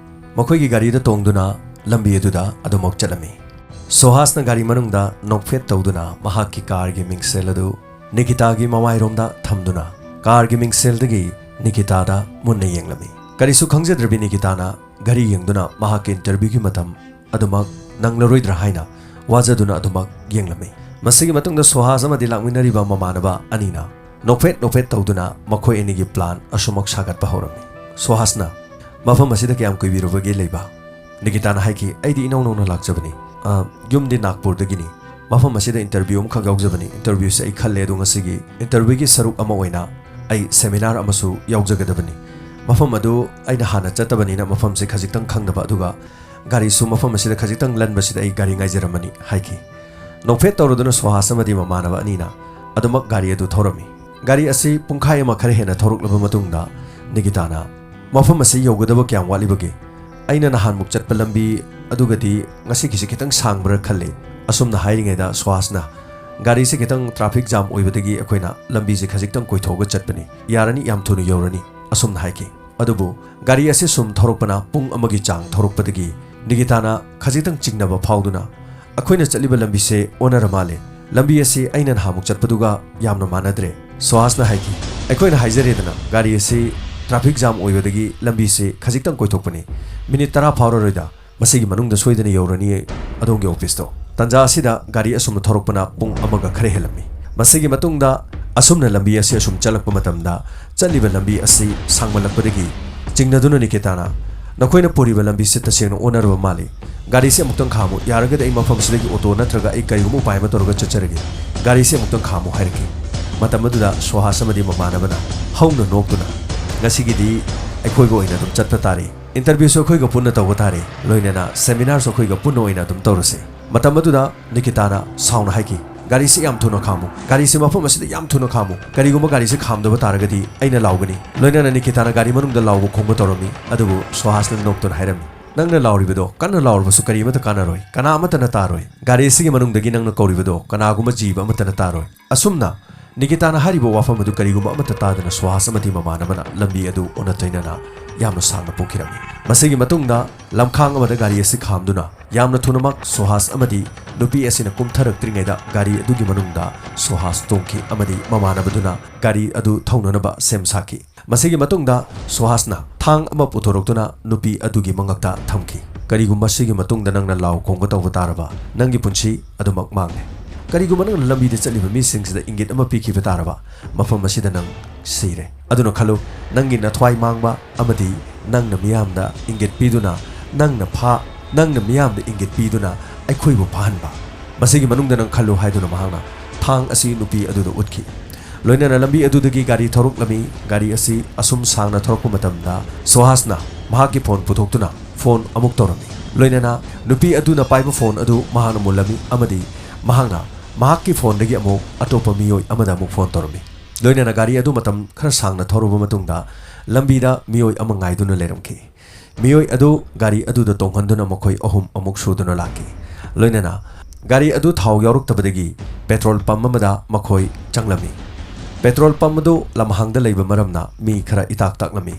ꯃꯈꯣꯏꯒꯤ ꯒꯥꯔꯤꯗ ꯇꯣꯡꯗꯨꯅ ꯂꯝꯕꯤ ꯑꯗꯨꯗ ꯑꯗꯨꯃꯛ ꯆꯠꯂꯝꯃꯤ꯫ ꯁꯣꯍꯥꯁꯅ ꯒꯥꯔꯤ ꯃꯅꯨꯡꯗ ꯅꯣꯛꯐꯦꯠ ꯇꯧꯗꯨꯅ ꯃꯍꯥꯛꯀꯤ ꯀꯥꯔꯒꯤ ꯃꯤꯡꯁꯦꯜ ꯑꯗꯨ ꯅꯤꯀꯤꯇꯥꯒꯤ ꯃꯃꯥꯏꯔꯣꯝꯗ ꯊꯝꯗꯨꯅ ꯀꯥꯔꯒꯤ ꯃꯤꯡꯁꯦꯜꯗꯒꯤ ꯅꯤꯀꯤꯇꯥꯗ ꯃꯨꯟꯅ ꯌꯦꯡꯂꯝꯃꯤ꯫ ꯀꯔꯤꯁꯨ ꯈꯪꯖꯗ꯭ꯔꯕꯤ ꯅꯤꯀꯤꯇꯥꯅ ꯘꯔꯤ ꯌꯦꯡꯗꯨꯅ ꯃꯍꯥꯛꯀꯤ ꯏꯟꯇꯔꯚ꯭ꯌꯨꯒꯤ ꯃꯇꯝ ꯑꯗꯨꯃꯛ ꯅꯪꯂꯔꯣꯏꯗ꯭ꯔꯥ ꯍꯥꯏꯅ ꯋꯥꯖꯗꯨꯅ ꯑꯗꯨꯃꯛ ꯌꯦꯡꯂꯝꯃꯤ꯫ ꯃꯁꯤꯒꯤ ꯃꯇꯨꯡꯗ ꯁꯣꯍꯥꯖ ꯑꯃꯗꯤ ꯂꯥꯛꯃꯤꯟꯅꯔꯤꯕ ꯃꯃꯥꯟꯅꯕ ꯑꯅꯤꯅ ꯅꯣꯛꯐꯦꯠ ꯅꯣꯛꯐꯦꯠ ꯇꯧꯗꯨꯅ ꯃꯈꯣꯏ ꯑꯅꯤꯒꯤ ꯄ꯭ꯂꯥꯟ ꯑꯁꯨꯃꯛ ꯁꯥꯒꯠꯄ ꯍꯧꯔꯝꯃꯤ꯫ ꯁꯣꯍꯥꯖꯅ, "ꯃꯐꯝ ꯑꯁꯤꯗ ꯀꯌꯥꯝ ꯀꯨꯏꯕꯤꯔꯕꯒꯦ ꯂꯩꯕ?" ꯅꯤꯀꯤꯇꯥꯅ ꯍꯥꯏꯈꯤ, "ꯑꯩꯗꯤ ꯏꯅꯧ ꯅꯧꯅ ꯂꯥꯛꯆꯕꯅꯤ꯫ ꯑ, ꯌꯨꯝꯗꯤ ꯅꯥꯒꯄꯨꯔꯗꯒꯤꯅꯤ꯫ ꯃꯐꯝ ꯑꯁꯤꯗ ꯏꯟꯇꯔꯚ꯭ꯌꯨ ꯑꯃꯈꯛ ꯌꯥꯎꯖꯕꯅꯤ꯫ ꯏꯟꯇꯔꯚ꯭ꯌꯨꯁꯦ ꯑꯩ ꯈꯜꯂꯦ, ꯑꯗꯣ ꯉꯁꯤꯒꯤ ꯏꯟꯇꯔꯚ꯭ꯌꯨꯒꯤ ꯁꯔꯨꯛ ꯑꯃ ꯑꯣꯏꯅ ꯑꯩ ꯁꯦꯃꯤꯅꯥꯔ ꯑꯃꯁꯨ ꯌꯥꯎꯖꯒꯗꯕꯅꯤ꯫ ꯃꯐꯝ ꯑꯗꯨ ꯑꯩꯅ ꯍꯥꯟꯅ ꯆꯠꯇꯕꯅꯤꯅ ꯃꯐꯝꯁꯦ ꯈꯖꯤꯛꯇꯪ ꯈꯪꯗꯕ, ꯑꯗꯨꯒ ꯒꯥꯔꯤꯁꯨ ꯃꯐꯝ ꯑꯁꯤꯗ ꯈꯖꯤꯛꯇꯪ ꯂꯟꯕꯁꯤꯗ ꯑꯩ ꯒꯥꯔꯤ ꯉꯥꯏꯖꯔꯝꯕꯅꯤ" ꯍꯥꯏꯈꯤ꯫ ꯅꯣꯛꯐꯦꯠ ꯇꯧꯔꯗꯨꯅ ꯁꯣꯍꯥꯁ ꯑꯃꯗꯤ ꯃꯃꯥꯟꯅꯕ ꯑꯅꯤꯅ ꯑꯗꯨꯃꯛ ꯒꯥꯔꯤ ꯑꯗꯨ ꯊꯧꯔꯝꯃꯤ꯫ ꯒꯥꯔꯤ ꯑꯁꯤ ꯄꯨꯡꯈꯥꯏ ꯑꯃ ꯈꯔ ꯍꯦꯟꯅ ꯊꯧꯔꯛꯂꯕ ꯃꯇꯨꯡꯗ ꯅꯤꯀꯤꯇꯥꯅ, "ꯃꯐꯝ ꯑꯁꯤ ꯌꯧꯒꯗꯕ ꯀꯌꯥꯝ ꯋꯥꯠꯂꯤꯕꯒꯦ? ꯑꯩꯅ ꯅꯍꯥꯟꯃꯨꯛ ꯆꯠꯄ ꯂꯝꯕꯤ ꯑꯗꯨꯒꯗꯤ ꯉꯁꯤꯒꯤꯁꯤ ꯈꯤꯇꯪ ꯁꯥꯡꯕ꯭ꯔꯥ ꯈꯜꯂꯤ"꯫ ꯑꯁꯨꯝꯅ ꯍꯥꯏꯔꯤꯉꯩꯗ ꯁꯨꯍꯥꯁꯅ, "ꯒꯥꯔꯤꯁꯦ ꯈꯤꯇꯪ ꯇ꯭ꯔꯥꯐꯤꯛ ꯖꯥꯝ ꯑꯣꯏꯕꯗꯒꯤ ꯑꯩꯈꯣꯏꯅ ꯂꯝꯕꯤꯁꯦ ꯈꯖꯤꯛꯇꯪ ꯀꯣꯏꯊꯣꯛꯑꯒ ꯆꯠꯄꯅꯤ, ꯌꯥꯔꯅꯤ, ꯌꯥꯝ ꯊꯨꯅ ꯌꯧꯔꯅꯤ", ꯑꯁꯨꯝꯅ ꯍꯥꯏꯈꯤ꯫ ꯑꯗꯨꯕꯨ ꯒꯥꯔꯤ ꯑꯁꯤ ꯁꯨꯝ ꯊꯧꯔꯛꯄꯅ ꯄꯨꯡ ꯑꯃꯒꯤ ꯆꯥꯡ ꯊꯧꯔꯛꯄꯗꯒꯤ ꯅꯤꯀꯤꯇꯥꯅ ꯈꯖꯤꯛꯇꯪ ꯆꯤꯡꯅꯕ ꯐꯥꯎꯗꯨꯅ, "ꯑꯩꯈꯣꯏꯅ ꯆꯠꯂꯤꯕ ꯂꯝꯕꯤꯁꯦ ꯑꯣꯟꯅꯔ ꯃꯥꯜꯂꯦ, ꯂꯝꯕꯤ ꯑꯁꯤ ꯑꯩꯅ ꯅꯍꯥꯟꯃꯨꯛ ꯆꯠꯄꯗꯨꯒ ꯌꯥꯝꯅ ꯃꯥꯟꯅꯗ꯭ꯔꯦ"꯫ ꯁꯨꯍꯥꯁꯅ ꯍꯥꯏꯈꯤ, "ꯑꯩꯈꯣꯏꯅ ꯍꯥꯏꯖꯔꯦꯗꯅ, ꯒꯥꯔꯤ ꯑꯁꯤ ꯇ꯭ꯔꯥꯐꯤꯛ ꯖꯥꯝ ꯑꯣꯏꯕꯗꯒꯤ ꯂꯝꯕꯤꯁꯤ ꯈꯖꯤꯛꯇꯪ ꯀꯣꯏꯊꯣꯛꯄꯅꯤ, ꯃꯤꯅꯤꯠ ꯇꯔꯥ ꯐꯥꯎꯔꯔꯣꯏꯗ, ꯃꯁꯤꯒꯤ ꯃꯅꯨꯡꯗ ꯁꯣꯏꯗꯅ ꯌꯧꯔꯅꯤꯌꯦ ꯑꯗꯣꯝꯒꯤ ꯑꯣꯐꯤꯁꯇꯣ"꯫ ꯇꯥꯟꯖꯥ ꯑꯁꯤꯗ ꯒꯥꯔꯤ ꯑꯁꯨꯝꯅ ꯊꯧꯔꯛꯄꯅ ꯄꯨꯡ ꯑꯃꯒ ꯈꯔ ꯍꯦꯜꯂꯝꯃꯤ꯫ ꯃꯁꯤꯒꯤ ꯃꯇꯨꯡꯗ ꯑꯁꯨꯝꯅ ꯂꯝꯕꯤ ꯑꯁꯤ ꯑꯁꯨꯝ ꯆꯠꯂꯛꯄ ꯃꯇꯝꯗ, ꯆꯠꯂꯤꯕ ꯂꯝꯕꯤ ꯑꯁꯤ ꯁꯥꯡꯃꯜꯂꯛꯄꯗꯒꯤ ꯆꯤꯡꯅꯗꯨꯅ ꯅꯤꯀꯤꯇꯥꯅ, "ꯅꯈꯣꯏꯅ ꯄꯨꯔꯤꯕ ꯂꯝꯕꯤꯁꯤ ꯇꯁꯦꯡꯅ ꯑꯣꯟꯅꯔꯕ ꯃꯥꯜꯂꯤ꯫ ꯒꯥꯔꯤꯁꯤ ꯑꯃꯨꯛꯇꯪ ꯈꯥꯝꯃꯨ, ꯌꯥꯔꯒꯗꯤ ꯑꯩ ꯃꯐꯝꯁꯤꯗꯒꯤ ꯑꯣꯇꯣ ꯅꯠꯇ꯭ꯔꯒ ꯑꯩ ꯀꯔꯤꯒꯨꯝꯕ ꯎꯄꯥꯏ ꯑꯃ ꯇꯧꯔꯒ ꯆꯠꯆꯔꯒꯦ꯫ ꯒꯥꯔꯤꯁꯤ ꯑꯃꯨꯛꯇꯪ ꯈꯥꯝꯃꯨ" ꯍꯥꯏꯔꯛꯈꯤ꯫ ꯃꯇꯝ ꯑꯗꯨꯗ ꯁꯨꯍꯥꯁ ꯑꯃꯗꯤ ꯃꯃꯥꯟꯅꯕꯅ ꯍꯧꯅ ꯅꯣꯛꯇꯨꯅ, "ꯉꯁꯤꯒꯤꯗꯤ ꯑꯩꯈꯣꯏꯒ ꯑꯣꯏꯅ ꯑꯗꯨꯝ ꯆꯠꯄ ꯇꯥꯔꯦ꯫ ꯏꯟꯇꯔꯚ꯭ꯌꯨꯁꯨ ꯑꯩꯈꯣꯏꯒ ꯄꯨꯟꯅ ꯇꯧꯕ ꯇꯥꯔꯦ, ꯂꯣꯏꯅꯅ ꯁꯦꯃꯤꯅꯥꯔꯁꯨ ꯑꯩꯈꯣꯏꯒ ꯄꯨꯟꯅ ꯑꯣꯏꯅ ꯑꯗꯨꯝ ꯇꯧꯔꯁꯦ"꯫ ꯃꯇꯝ ꯑꯗꯨꯗ ꯅꯤꯀꯤꯇꯥꯅ ꯁꯥꯎꯅ ꯍꯥꯏꯈꯤ, "ꯒꯥꯔꯤꯁꯤ ꯌꯥꯝ ꯊꯨꯅ ꯈꯥꯝꯃꯨ, ꯒꯥꯔꯤꯁꯤ ꯃꯐꯝ ꯑꯁꯤꯗ ꯌꯥꯝ ꯊꯨꯅ ꯈꯥꯝꯃꯨ, ꯀꯔꯤꯒꯨꯝꯕ ꯒꯥꯔꯤꯁꯤ ꯈꯥꯝꯗꯕ ꯇꯥꯔꯒꯗꯤ ꯑꯩꯅ ꯂꯥꯎꯒꯅꯤ"꯫ ꯂꯣꯏꯅꯅ ꯅꯤꯀꯤꯇꯥꯅ ꯒꯥꯔꯤ ꯃꯅꯨꯡꯗ ꯂꯥꯎꯕ ꯈꯣꯡꯕ ꯇꯧꯔꯝꯃꯤ, ꯑꯗꯨꯕꯨ ꯁꯨꯍꯥꯁꯅ ꯅꯣꯛꯇꯨꯅ ꯍꯥꯏꯔꯝꯃꯤ, "ꯅꯪꯅ ꯂꯥꯎꯔꯤꯕꯗꯣ, ꯀꯟꯅ ꯂꯥꯎꯔꯕꯁꯨ ꯀꯔꯤ ꯑꯃꯠꯇ ꯀꯥꯟꯅꯔꯣꯏ, ꯀꯅꯥ ꯑꯃꯠꯇꯅ ꯇꯥꯔꯣꯏ꯫ ꯒꯥꯔꯤ ꯑꯁꯤꯒꯤ ꯃꯅꯨꯡꯗꯒꯤ ꯅꯪꯅ ꯀꯧꯔꯤꯕꯗꯣ ꯀꯅꯥꯒꯨꯝꯕ ꯖꯤꯕ ꯑꯃꯠꯇꯅ ꯇꯥꯔꯣꯏ"꯫ ꯑꯁꯨꯝꯅ ꯅꯤꯀꯤꯇꯥꯅ ꯍꯥꯏꯔꯤꯕ ꯋꯥꯐꯝ ꯑꯗꯨ ꯀꯔꯤꯒꯨꯝꯕ ꯑꯃꯠꯇ ꯇꯥꯗꯅ ꯁꯨꯍꯥꯁ ꯑꯃꯗꯤ ꯃꯃꯥꯟꯅꯕꯅ ꯂꯝꯕꯤ ꯑꯗꯨ ꯑꯣꯟꯅ ꯇꯩꯅꯅ ꯌꯥꯝꯅ ꯁꯥꯡꯅ ꯄꯨꯈꯤꯔꯝꯃꯤ꯫ ꯃꯁꯤꯒꯤ ꯃꯇꯨꯡꯗ ꯂꯝꯈꯥꯡ ꯑꯃꯗ ꯒꯥꯔꯤ ꯑꯁꯤ ꯈꯥꯝꯗꯨꯅ ꯌꯥꯝꯅ ꯊꯨꯅꯃꯛ ꯁꯨꯍꯥꯁ ꯑꯃꯗꯤ ꯅꯨꯄꯤ ꯑꯁꯤꯅ ꯀꯨꯝꯊꯔꯛꯇ꯭ꯔꯤꯉꯩꯗ ꯒꯥꯔꯤ ꯑꯗꯨꯒꯤ ꯃꯅꯨꯡꯗ ꯁꯨꯍꯥꯁ ꯇꯣꯡꯈꯤ ꯑꯃꯗꯤ ꯃꯃꯥꯟꯅꯕꯗꯨꯅ ꯒꯥꯔꯤ ꯑꯗꯨ ꯊꯧꯅꯅꯕ ꯁꯦꯝ ꯁꯥꯈꯤ꯫ ꯃꯁꯤꯒꯤ ꯃꯇꯨꯡꯗ ꯁꯨꯍꯥꯁꯅ ꯊꯥꯡ ꯑꯃ ꯄꯨꯊꯣꯔꯛꯇꯨꯅ ꯅꯨꯄꯤ ꯑꯗꯨꯒꯤ ꯃꯉꯛꯇ ꯊꯝꯈꯤ꯫ "ꯀꯔꯤꯒꯨꯝꯕ ꯁꯤꯒꯤ ꯃꯇꯨꯡꯗ ꯅꯪꯅ ꯂꯥꯎ ꯈꯣꯡꯕ ꯇꯧꯕ ꯇꯥꯔꯕ, ꯅꯪꯒꯤ ꯄꯨꯟꯁꯤ ꯑꯗꯨꯃꯛ ꯃꯥꯡꯂꯦ꯫ ꯀꯔꯤꯒꯨꯝꯕ ꯅꯪꯅ ꯂꯝꯕꯤꯗ ꯆꯠꯂꯤꯕ ꯃꯤꯁꯤꯡꯁꯤꯗ ꯏꯪꯒꯤꯠ ꯑꯃ ꯄꯤꯈꯤꯕ ꯇꯥꯔꯕ, ꯃꯐꯝ ꯑꯁꯤꯗ ꯅꯪ ꯁꯤꯔꯦ꯫ ꯑꯗꯨꯅ ꯈꯜꯂꯨ, ꯅꯪꯒꯤ ꯅꯊ꯭ꯋꯥꯏ ꯃꯥꯡꯕ ꯑꯃꯗꯤ ꯅꯪꯅ ꯃꯤꯌꯥꯝꯗ ꯏꯪꯒꯤꯠ ꯄꯤꯗꯨꯅ, ꯅꯪꯅ ꯐꯥ-, ꯅꯪꯅ ꯃꯤꯌꯥꯝꯗ ꯏꯪꯒꯤꯠ ꯄꯤꯗꯨꯅ ꯑꯩꯈꯣꯏꯕꯨ ꯐꯥꯍꯟꯕ꯫ ꯃꯁꯤꯒꯤ ꯃꯅꯨꯡꯗ ꯅꯪ ꯈꯜꯂꯨ" ꯍꯥꯏꯗꯨꯅ ꯃꯍꯥꯛꯅ ꯊꯥꯡ ꯑꯁꯤ ꯅꯨꯄꯤ ꯑꯗꯨꯗ ꯎꯠꯈꯤ꯫ ꯂꯣꯏꯅꯅ ꯂꯝꯕꯤ ꯑꯗꯨꯗꯒꯤ ꯒꯥꯔꯤ ꯊꯧꯔꯛꯂꯝꯃꯤ꯫ ꯒꯥꯔꯤ ꯑꯁꯤ ꯑꯁꯨꯝ ꯁꯥꯡꯅ ꯊꯧꯔꯛꯄ ꯃꯇꯝꯗ ꯁꯨꯍꯥꯁꯅ ꯃꯍꯥꯛꯀꯤ ꯐꯣꯟ ꯄꯨꯊꯣꯛꯇꯨꯅ ꯐꯣꯟ ꯑꯃꯨꯛ ꯇꯧꯔꯝꯃꯤ꯫ ꯂꯣꯏꯅꯅ ꯅꯨꯄꯤ ꯑꯗꯨꯅ ꯄꯥꯏꯕ ꯐꯣꯟ ꯑꯗꯨ ꯃꯍꯥꯛꯅ ꯃꯨꯜꯂꯝꯃꯤ ꯑꯃꯗꯤ ꯃꯍꯥꯛꯅ ꯃꯍꯥꯛꯀꯤ ꯐꯣꯟꯗꯒꯤ ꯑꯃꯨꯛ ꯑꯇꯣꯞꯄ ꯃꯤꯑꯣꯏ ꯑꯃꯗ ꯑꯃꯨꯛ ꯐꯣꯟ ꯇꯧꯔꯝꯃꯤ꯫ ꯂꯣꯏꯅꯅ ꯒꯥꯔꯤ ꯑꯗꯨ ꯃꯇꯝ ꯈꯔ ꯁꯥꯡꯅ ꯊꯧꯔꯨꯕ ꯃꯇꯨꯡꯗ ꯂꯝꯕꯤꯗ ꯃꯤꯑꯣꯏ ꯑꯃ ꯉꯥꯏꯗꯨꯅ ꯂꯩꯔꯝꯈꯤ꯫ ꯃꯤꯑꯣꯏ ꯑꯗꯨ ꯒꯥꯔꯤ ꯑꯗꯨꯗ ꯇꯣꯡꯍꯟꯗꯨꯅ ꯃꯈꯣꯏ ꯑꯍꯨꯝ ꯑꯃꯨꯛ ꯁꯨꯗꯨꯅ ꯂꯥꯛꯈꯤ꯫ ꯂꯣꯏꯅꯅ ꯒꯥꯔꯤ ꯑꯗꯨ ꯊꯥꯎ ꯌꯥꯎꯔꯛꯇꯕꯗꯒꯤ ꯄꯦꯇ꯭ꯔꯣꯜ ꯄꯝ ꯑꯃꯗ ꯃꯈꯣꯏ ꯆꯪꯂꯝꯃꯤ꯫ ꯄꯦꯇ꯭ꯔꯣꯜ ꯄꯝ ꯑꯗꯨ ꯂꯝꯍꯥꯡꯗ ꯂꯩꯕ ꯃꯔꯝꯅ ꯃꯤ ꯈꯔ ꯏꯇꯥꯛ ꯇꯥꯛꯂꯝꯃꯤ꯫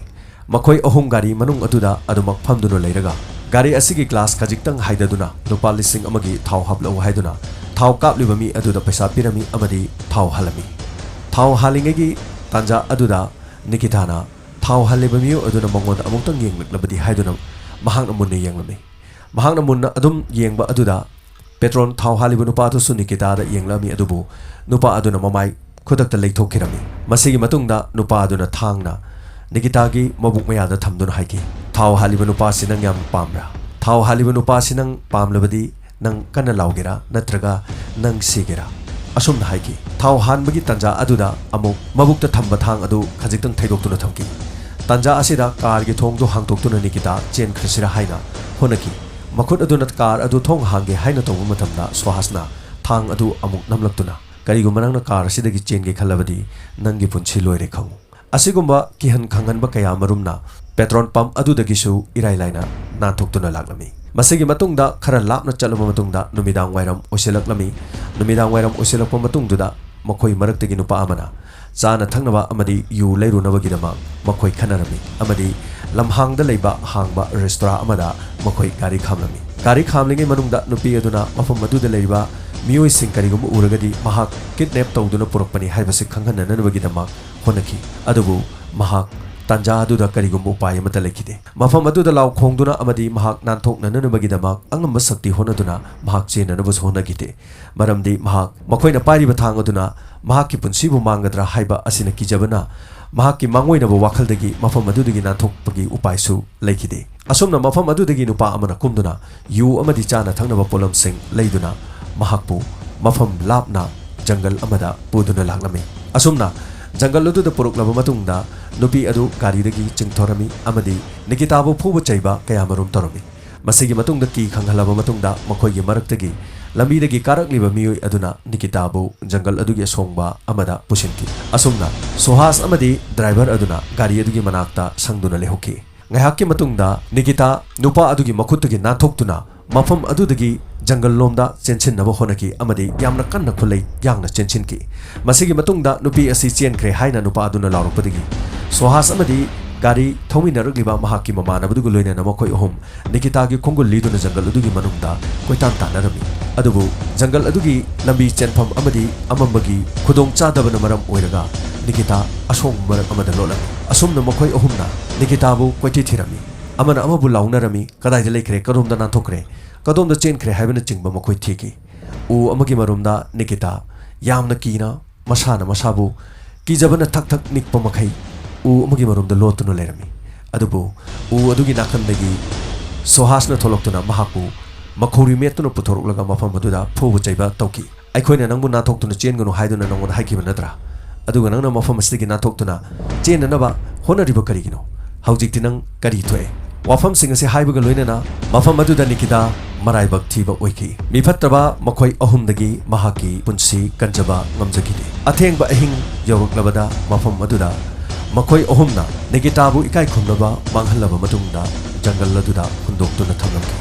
ꯃꯈꯣꯏ ꯑꯍꯨꯝ ꯒꯥꯔꯤ ꯃꯅꯨꯡ ꯑꯗꯨꯗ ꯑꯗꯨꯃꯛ ꯐꯝꯗꯨꯅ ꯂꯩꯔꯒ ꯒꯥꯔꯤ ꯑꯁꯤꯒꯤ ꯒ꯭ꯂꯥꯁ ꯈꯖꯤꯛꯇꯪ ꯍꯥꯏꯗꯗꯨꯅ ꯂꯨꯄꯥ ꯂꯤꯁꯤꯡ ꯑꯃꯒꯤ ꯊꯥꯎ ꯍꯥꯞꯂꯛꯎ ꯍꯥꯏꯗꯨꯅ ꯊꯥꯎ ꯀꯥꯞꯂꯤꯕ ꯃꯤ ꯑꯗꯨꯗ ꯄꯩꯁꯥ ꯄꯤꯔꯝꯃꯤ ꯑꯃꯗꯤ ꯊꯥꯎ ꯍꯥꯜꯂꯝꯃꯤ꯫ ꯊꯥꯎ ꯍꯥꯜꯂꯤꯉꯩꯒꯤ ꯇꯥꯟꯖꯥ ꯑꯗꯨꯗ ꯅꯤꯀꯤꯇꯥꯅ ꯊꯥꯎ ꯍꯥꯜꯂꯤꯕ ꯃꯤꯑꯣꯏ ꯑꯗꯨꯅ ꯃꯉꯣꯟꯗ ꯑꯃꯨꯛꯇꯪ ꯌꯦꯡꯂꯛꯂꯕꯗꯤ ꯍꯥꯏꯗꯨꯅ ꯃꯍꯥꯛꯅ ꯃꯨꯟꯅ ꯌꯦꯡꯂꯝꯃꯤ꯫ ꯃꯍꯥꯛꯅ ꯃꯨꯟꯅ ꯑꯗꯨꯝ ꯌꯦꯡꯕ ꯑꯗꯨꯗ ꯄꯦꯇ꯭ꯔꯣꯜ ꯊꯥꯎ ꯍꯥꯜꯂꯤꯕ ꯅꯨꯄꯥ ꯑꯗꯨꯁꯨ ꯅꯤꯀꯤꯇꯥꯗ ꯌꯦꯡꯂꯝꯃꯤ, ꯑꯗꯨꯕꯨ ꯅꯨꯄꯥ ꯑꯗꯨꯅ ꯃꯃꯥꯏ ꯈꯨꯗꯛꯇ ꯂꯩꯊꯣꯛꯈꯤꯔꯝꯃꯤ꯫ ꯃꯁꯤꯒꯤ ꯃꯇꯨꯡꯗ ꯅꯨꯄꯥ ꯑꯗꯨꯅ ꯊꯥꯡꯅ ꯅꯤꯀꯤꯇꯥꯒꯤ ꯃꯕꯨꯛ ꯃꯌꯥꯗ ꯊꯝꯗꯨꯅ ꯍꯥꯏꯈꯤ, "ꯊꯥꯎ ꯍꯥꯜꯂꯤꯕ ꯅꯨꯄꯥꯁꯤ ꯅꯪ ꯌꯥꯝ ꯄꯥꯝꯕ꯭ꯔꯥ? ꯊꯥꯎ ꯍꯥꯜꯂꯤꯕ ꯅꯨꯄꯥꯁꯤ ꯅꯪ ꯄꯥꯝꯂꯕꯗꯤ ꯅꯪ ꯀꯟꯅ ꯂꯥꯎꯒꯦꯔꯥ ꯅꯠꯇ꯭ꯔꯒ ꯅꯪ ꯁꯤꯒꯦꯔꯥ?" ꯑꯁꯨꯝꯅ ꯍꯥꯏꯈꯤ꯫ ꯊꯥꯎ ꯍꯥꯟꯕꯒꯤ ꯇꯥꯟꯖꯥ ꯑꯗꯨꯗ ꯑꯃꯨꯛ ꯃꯕꯨꯛꯇ ꯊꯝꯕ ꯊꯥꯡ ꯑꯗꯨ ꯈꯖꯤꯛꯇꯪ ꯊꯩꯗꯣꯛꯇꯨꯅ ꯊꯝꯈꯤ꯫ ꯇꯥꯟꯖꯥ ꯑꯁꯤꯗ ꯀꯥꯔꯒꯤ ꯊꯣꯡꯗꯨ ꯍꯥꯡꯗꯣꯛꯇꯨꯅ ꯅꯤꯀꯤꯇꯥ ꯆꯦꯟꯈ꯭ꯔꯁꯤꯔꯥ ꯍꯥꯏꯅ ꯍꯣꯠꯅꯈꯤ꯫ ꯃꯈꯨꯠ ꯑꯗꯨꯅ ꯀꯥꯔ ꯑꯗꯨ ꯊꯣꯡ ꯍꯥꯡꯒꯦ ꯍꯥꯏꯅ ꯇꯧꯕ ꯃꯇꯝꯗ ꯁꯨꯍꯥꯁꯅ ꯊꯥꯡ ꯑꯗꯨ ꯑꯃꯨꯛ ꯅꯝꯂꯛꯇꯨꯅ, "ꯀꯔꯤꯒꯨꯝꯕ ꯅꯪꯅ ꯀꯥꯔ ꯑꯁꯤꯗꯒꯤ ꯆꯦꯟꯒꯦ ꯈꯜꯂꯕꯗꯤ ꯅꯪꯒꯤ ꯄꯨꯟꯁꯤ ꯂꯣꯏꯔꯦ ꯈꯪꯉꯨ꯫" ꯑꯁꯤꯒꯨꯝꯕ ꯀꯤꯍꯟ ꯈꯪꯍꯟꯕ ꯀꯌꯥ ꯃꯔꯨꯝꯅ ꯄꯦꯇ꯭ꯔꯣꯜ ꯄꯝꯞ ꯑꯗꯨꯗꯒꯤꯁꯨ ꯏꯔꯥꯏ ꯂꯥꯏꯅ ꯅꯥꯟꯊꯣꯛꯇꯨꯅ ꯂꯥꯛꯂꯝꯃꯤ꯫ ꯃꯁꯤꯒꯤ ꯃꯇꯨꯡꯗ ꯈꯔ ꯂꯥꯞꯅ ꯆꯠꯂꯕ ꯃꯇꯨꯡꯗ ꯅꯨꯃꯤꯗꯥꯡ ꯋꯥꯏꯔꯝ ꯑꯣꯏꯁꯤꯜꯂꯛꯂꯝꯃꯤ꯫ ꯅꯨꯃꯤꯗꯥꯡ ꯋꯥꯏꯔꯝ ꯑꯣꯏꯁꯤꯜꯂꯛꯄ ꯃꯇꯨꯡꯗꯨꯗ ꯃꯈꯣꯏ ꯃꯔꯛꯇꯒꯤ ꯅꯨꯄꯥ ꯑꯃꯅ ꯆꯥꯅ ꯊꯛꯅꯕ ꯑꯃꯗꯤ ꯌꯨ ꯂꯩꯔꯨꯅꯕꯒꯤꯗꯃꯛ ꯃꯈꯣꯏ ꯈꯟꯅꯔꯝꯃꯤ ꯑꯃꯗꯤ ꯂꯝꯍꯥꯡꯗ ꯂꯩꯕ ꯍꯥꯡꯕ ꯔꯦꯁꯇꯣꯔꯥ ꯑꯃꯗ ꯃꯈꯣꯏ ꯒꯥꯔꯤ ꯈꯥꯝꯂꯝꯃꯤ꯫ ꯒꯥꯔꯤ ꯈꯥꯝꯂꯤꯉꯩ ꯃꯅꯨꯡꯗ ꯅꯨꯄꯤ ꯑꯗꯨꯅ ꯃꯐꯝ ꯑꯗꯨꯗ ꯂꯩꯔꯤꯕ ꯃꯤꯑꯣꯏꯁꯤꯡ ꯀꯔꯤꯒꯨꯝꯕ ꯎꯔꯒꯗꯤ ꯃꯍꯥꯛ ꯀꯤꯗꯅꯦꯞ ꯇꯧꯗꯨꯅ ꯄꯨꯔꯛꯄꯅꯤ ꯍꯥꯏꯕꯁꯤ ꯈꯪꯍꯟꯅꯅꯕꯒꯤꯗꯃꯛ ꯍꯣꯠꯅꯈꯤ꯫ ꯑꯗꯨꯕꯨ ꯃꯍꯥꯛ ꯇꯥꯟꯖꯥ ꯑꯗꯨꯗ ꯀꯔꯤꯒꯨꯝꯕ ꯎꯄꯥꯏ ꯑꯃꯠꯇ ꯂꯩꯈꯤꯗꯦ꯫ ꯃꯐꯝ ꯑꯗꯨꯗ ꯂꯥꯎ ꯈꯣꯡꯗꯨꯅ ꯑꯃꯗꯤ ꯃꯍꯥꯛ ꯅꯥꯟꯊꯣꯛꯅꯅꯕꯒꯤꯗꯃꯛ ꯑꯉꯝꯕ ꯁꯛꯇꯤ ꯍꯣꯠꯅꯗꯨꯅ ꯃꯍꯥꯛ ꯆꯦꯟꯅꯅꯕꯁꯨ ꯍꯣꯠꯅꯈꯤꯗꯦ꯫ ꯃꯔꯝꯗꯤ ꯃꯍꯥꯛ ꯃꯈꯣꯏꯅ ꯄꯥꯏꯔꯤꯕ ꯊꯥꯡ ꯑꯗꯨꯅ ꯃꯍꯥꯛꯀꯤ ꯄꯨꯟꯁꯤꯕꯨ ꯃꯥꯡꯒꯗ꯭ꯔꯥ ꯍꯥꯏꯕ ꯑꯁꯤꯅ ꯀꯤꯖꯕꯅ ꯃꯍꯥꯛꯀꯤ ꯃꯥꯡꯑꯣꯏꯅꯕ ꯋꯥꯈꯜꯗꯒꯤ ꯃꯐꯝ ꯑꯗꯨꯗꯒꯤ ꯅꯥꯟꯊꯣꯛꯄꯒꯤ ꯎꯄꯥꯏꯁꯨ ꯂꯩꯈꯤꯗꯦ꯫ ꯑꯁꯨꯝꯅ ꯃꯐꯝ ꯑꯗꯨꯗꯒꯤ ꯅꯨꯄꯥ ꯑꯃꯅ ꯀꯨꯝꯗꯨꯅ ꯌꯨ ꯑꯃꯗꯤ ꯆꯥꯅ ꯊꯛꯅꯕ ꯄꯣꯠꯂꯝꯁꯤꯡ ꯂꯩꯗꯨꯅ ꯃꯍꯥꯛꯄꯨ ꯃꯐꯝ ꯂꯥꯞꯅ ꯖꯪꯒꯜ ꯑꯃꯗ ꯄꯨꯗꯨꯅ ꯂꯥꯛꯂꯝꯃꯤ꯫ ꯑꯁꯨꯝꯅ ꯖꯪꯒꯜ ꯑꯗꯨꯗ ꯄꯨꯔꯛꯂꯕ ꯃꯇꯨꯡꯗ ꯅꯨꯄꯤ ꯑꯗꯨ ꯒꯥꯔꯤꯗꯒꯤ ꯆꯤꯡꯊꯣꯔꯝꯃꯤ ꯑꯃꯗꯤ ꯅꯤꯀꯤꯇꯥꯕꯨ ꯐꯨꯕ ꯆꯩꯕ ꯀꯌꯥꯃꯔꯨꯝ ꯇꯧꯔꯝꯃꯤ꯫ ꯃꯁꯤꯒꯤ ꯃꯇꯨꯡꯗ ꯀꯤ ꯈꯪꯍꯜꯂꯕ ꯃꯇꯨꯡꯗ ꯃꯈꯣꯏꯒꯤ ꯃꯔꯛꯇꯒꯤ ꯂꯝꯕꯤꯗꯒꯤ ꯀꯥꯔꯛꯂꯤꯕ ꯃꯤꯑꯣꯏ ꯑꯗꯨꯅ ꯅꯤꯀꯤꯇꯥꯕꯨ ꯖꯪꯒꯜ ꯑꯗꯨꯒꯤ ꯑꯁꯣꯡꯕ ꯑꯃꯗ ꯄꯨꯁꯤꯟꯈꯤ꯫ ꯑꯁꯨꯝꯅ ꯁꯨꯍꯥꯁ ꯑꯃꯗꯤ ꯗ꯭ꯔꯥꯏꯚꯔ ꯑꯗꯨꯅ ꯒꯥꯔꯤ ꯑꯗꯨꯒꯤ ꯃꯅꯥꯛꯇ ꯁꯪꯗꯨꯅ ꯂꯩꯍꯧꯈꯤ꯫ ꯉꯥꯏꯍꯥꯛꯀꯤ ꯃꯇꯨꯡꯗ ꯅꯤꯀꯤꯇꯥ ꯅꯨꯄꯥ ꯑꯗꯨꯒꯤ ꯃꯈꯨꯠꯇꯒꯤ ꯅꯥꯟꯊꯣꯛꯇꯨꯅ ꯃꯐꯝ ꯑꯗꯨꯗꯒꯤ ꯖꯪꯒꯜ ꯂꯣꯝꯗ ꯆꯦꯟꯁꯤꯟꯅꯕ ꯍꯣꯠꯅꯈꯤ ꯑꯃꯗꯤ ꯌꯥꯝꯅ ꯀꯟꯅ ꯈꯨꯠꯂꯩ ꯌꯥꯡꯅ ꯆꯦꯟꯁꯤꯟꯈꯤ꯫ ꯃꯁꯤꯒꯤ ꯃꯇꯨꯡꯗ ꯅꯨꯄꯤ ꯑꯁꯤ ꯆꯦꯟꯈ꯭ꯔꯦ ꯍꯥꯏꯅ ꯅꯨꯄꯥ ꯑꯗꯨꯅ ꯂꯥꯎꯔꯛꯄꯗꯒꯤ ꯁꯣꯍꯥꯁ ꯑꯃꯗꯤ ꯒꯥꯔꯤ ꯊꯧꯃꯤꯟꯅꯔꯛꯂꯤꯕ ꯃꯍꯥꯛꯀꯤ ꯃꯃꯥꯟꯅꯕꯗꯨꯒ ꯂꯣꯏꯅꯅ ꯃꯈꯣꯏ ꯑꯍꯨꯝ ꯅꯤꯀꯤꯇꯥꯒꯤ ꯈꯣꯡꯒꯨꯜ ꯂꯤꯗꯨꯅ ꯖꯪꯒꯜ ꯑꯗꯨꯒꯤ ꯃꯅꯨꯡꯗ ꯀꯣꯏꯇꯥꯟ ꯇꯥꯟꯅꯔꯝꯃꯤ꯫ ꯑꯗꯨꯕꯨ ꯖꯪꯒꯜ ꯑꯗꯨꯒꯤ ꯂꯝꯕꯤ ꯆꯦꯟꯐꯝ ꯑꯃꯗꯤ ꯑꯃꯝꯕꯒꯤ ꯈꯨꯗꯣꯡꯆꯥꯗꯕꯅ ꯃꯔꯝ ꯑꯣꯏꯔꯒ ꯅꯤꯀꯤꯇꯥ ꯑꯁꯣꯡꯕ ꯃꯔꯛ ꯑꯃꯗ ꯂꯣꯠꯂꯝꯃꯤ꯫ ꯑꯁꯨꯝꯅ ꯃꯈꯣꯏ ꯑꯍꯨꯝꯅ ꯅꯤꯀꯤꯇꯥꯕꯨ ꯀꯣꯏꯊꯤ ꯊꯤꯔꯝꯃꯤ꯫ ꯑꯃꯅ ꯑꯃꯕꯨ ꯂꯥꯎꯅꯔꯝꯃꯤ, "ꯀꯗꯥꯏꯗ ꯂꯩꯈ꯭ꯔꯦ? ꯀꯗꯣꯝꯗ ꯅꯥꯟꯊꯣꯛꯈ꯭ꯔꯦ? ꯀꯗꯣꯝꯗ ꯆꯦꯟꯈ꯭ꯔꯦ?" ꯍꯥꯏꯕꯅꯆꯤꯡꯕ ꯃꯈꯣꯏ ꯊꯤꯈꯤ꯫ ꯎ ꯑꯃꯒꯤ ꯃꯔꯨꯝꯗ ꯅꯤꯀꯤꯇꯥ ꯌꯥꯝꯅ ꯀꯤꯅ ꯃꯁꯥꯅ ꯃꯁꯥꯕꯨ ꯀꯤꯖꯕꯅ ꯊꯛ ꯊꯛ ꯅꯤꯛꯄ ꯃꯈꯩ ꯎ ꯑꯃꯒꯤ ꯃꯔꯨꯝꯗ ꯂꯣꯠꯇꯨꯅ ꯂꯩꯔꯝꯃꯤ꯫ ꯑꯗꯨꯕꯨ ꯎ ꯑꯗꯨꯒꯤ ꯅꯥꯀꯟꯗꯒꯤ ꯁꯣꯍꯥꯁꯅ ꯊꯣꯛꯂꯛꯇꯨꯅ ꯃꯍꯥꯛꯄꯨ ꯃꯈꯧꯔꯤ ꯃꯦꯠꯇꯨꯅ ꯄꯨꯊꯣꯔꯛꯂꯒ ꯃꯐꯝ ꯑꯗꯨꯗ ꯐꯨꯕ ꯆꯩꯕ ꯇꯧꯈꯤ꯫ "ꯑꯩꯈꯣꯏꯅ ꯅꯪꯕꯨ ꯅꯥꯟꯊꯣꯛꯇꯨꯅ ꯆꯦꯟꯒꯅꯨ ꯍꯥꯏꯗꯨꯅ ꯅꯪꯉꯣꯟꯗ ꯍꯥꯏꯈꯤꯕ ꯅꯠꯇ꯭ꯔꯥ? ꯑꯗꯨꯒ ꯅꯪꯅ ꯃꯐꯝ ꯑꯁꯤꯗꯒꯤ ꯅꯥꯟꯊꯣꯛꯇꯨꯅ ꯆꯦꯟꯅꯅꯕ ꯍꯣꯠꯅꯔꯤꯕ ꯀꯔꯤꯒꯤꯅꯣ? ꯍꯧꯖꯤꯛꯇꯤ ꯅꯪ ꯀꯔꯤ ꯊꯣꯛꯑꯦ?" ꯋꯥꯐꯝꯁꯤꯡ ꯑꯁꯤ ꯍꯥꯏꯕꯒ ꯂꯣꯏꯅꯅ ꯃꯐꯝ ꯑꯗꯨꯗ ꯅꯤꯀꯤꯇꯥ ꯃꯔꯥꯏꯕꯛ ꯊꯤꯕ ꯑꯣꯏꯈꯤ꯫ ꯃꯤ ꯐꯠꯇ꯭ꯔꯕ ꯃꯈꯣꯏ ꯑꯍꯨꯝꯗꯒꯤ ꯃꯍꯥꯛꯀꯤ ꯄꯨꯟꯁꯤ ꯀꯟꯖꯕ ꯉꯝꯖꯈꯤꯗꯦ꯫ ꯑꯊꯦꯡꯕ ꯑꯍꯤꯡ ꯌꯧꯔꯛꯂꯕꯗ ꯃꯐꯝ ꯑꯗꯨꯗ ꯃꯈꯣꯏ ꯑꯍꯨꯝꯅ ꯅꯤꯀꯤꯇꯥꯕꯨ ꯏꯀꯥꯏ ꯈꯨꯝꯅꯕ ꯃꯥꯡꯍꯜꯂꯕ ꯃꯇꯨꯡꯗ ꯖꯪꯒꯜ ꯑꯗꯨꯗ ꯍꯨꯟꯗꯣꯛꯇꯨꯅ ꯊꯝꯂꯝꯈꯤ꯫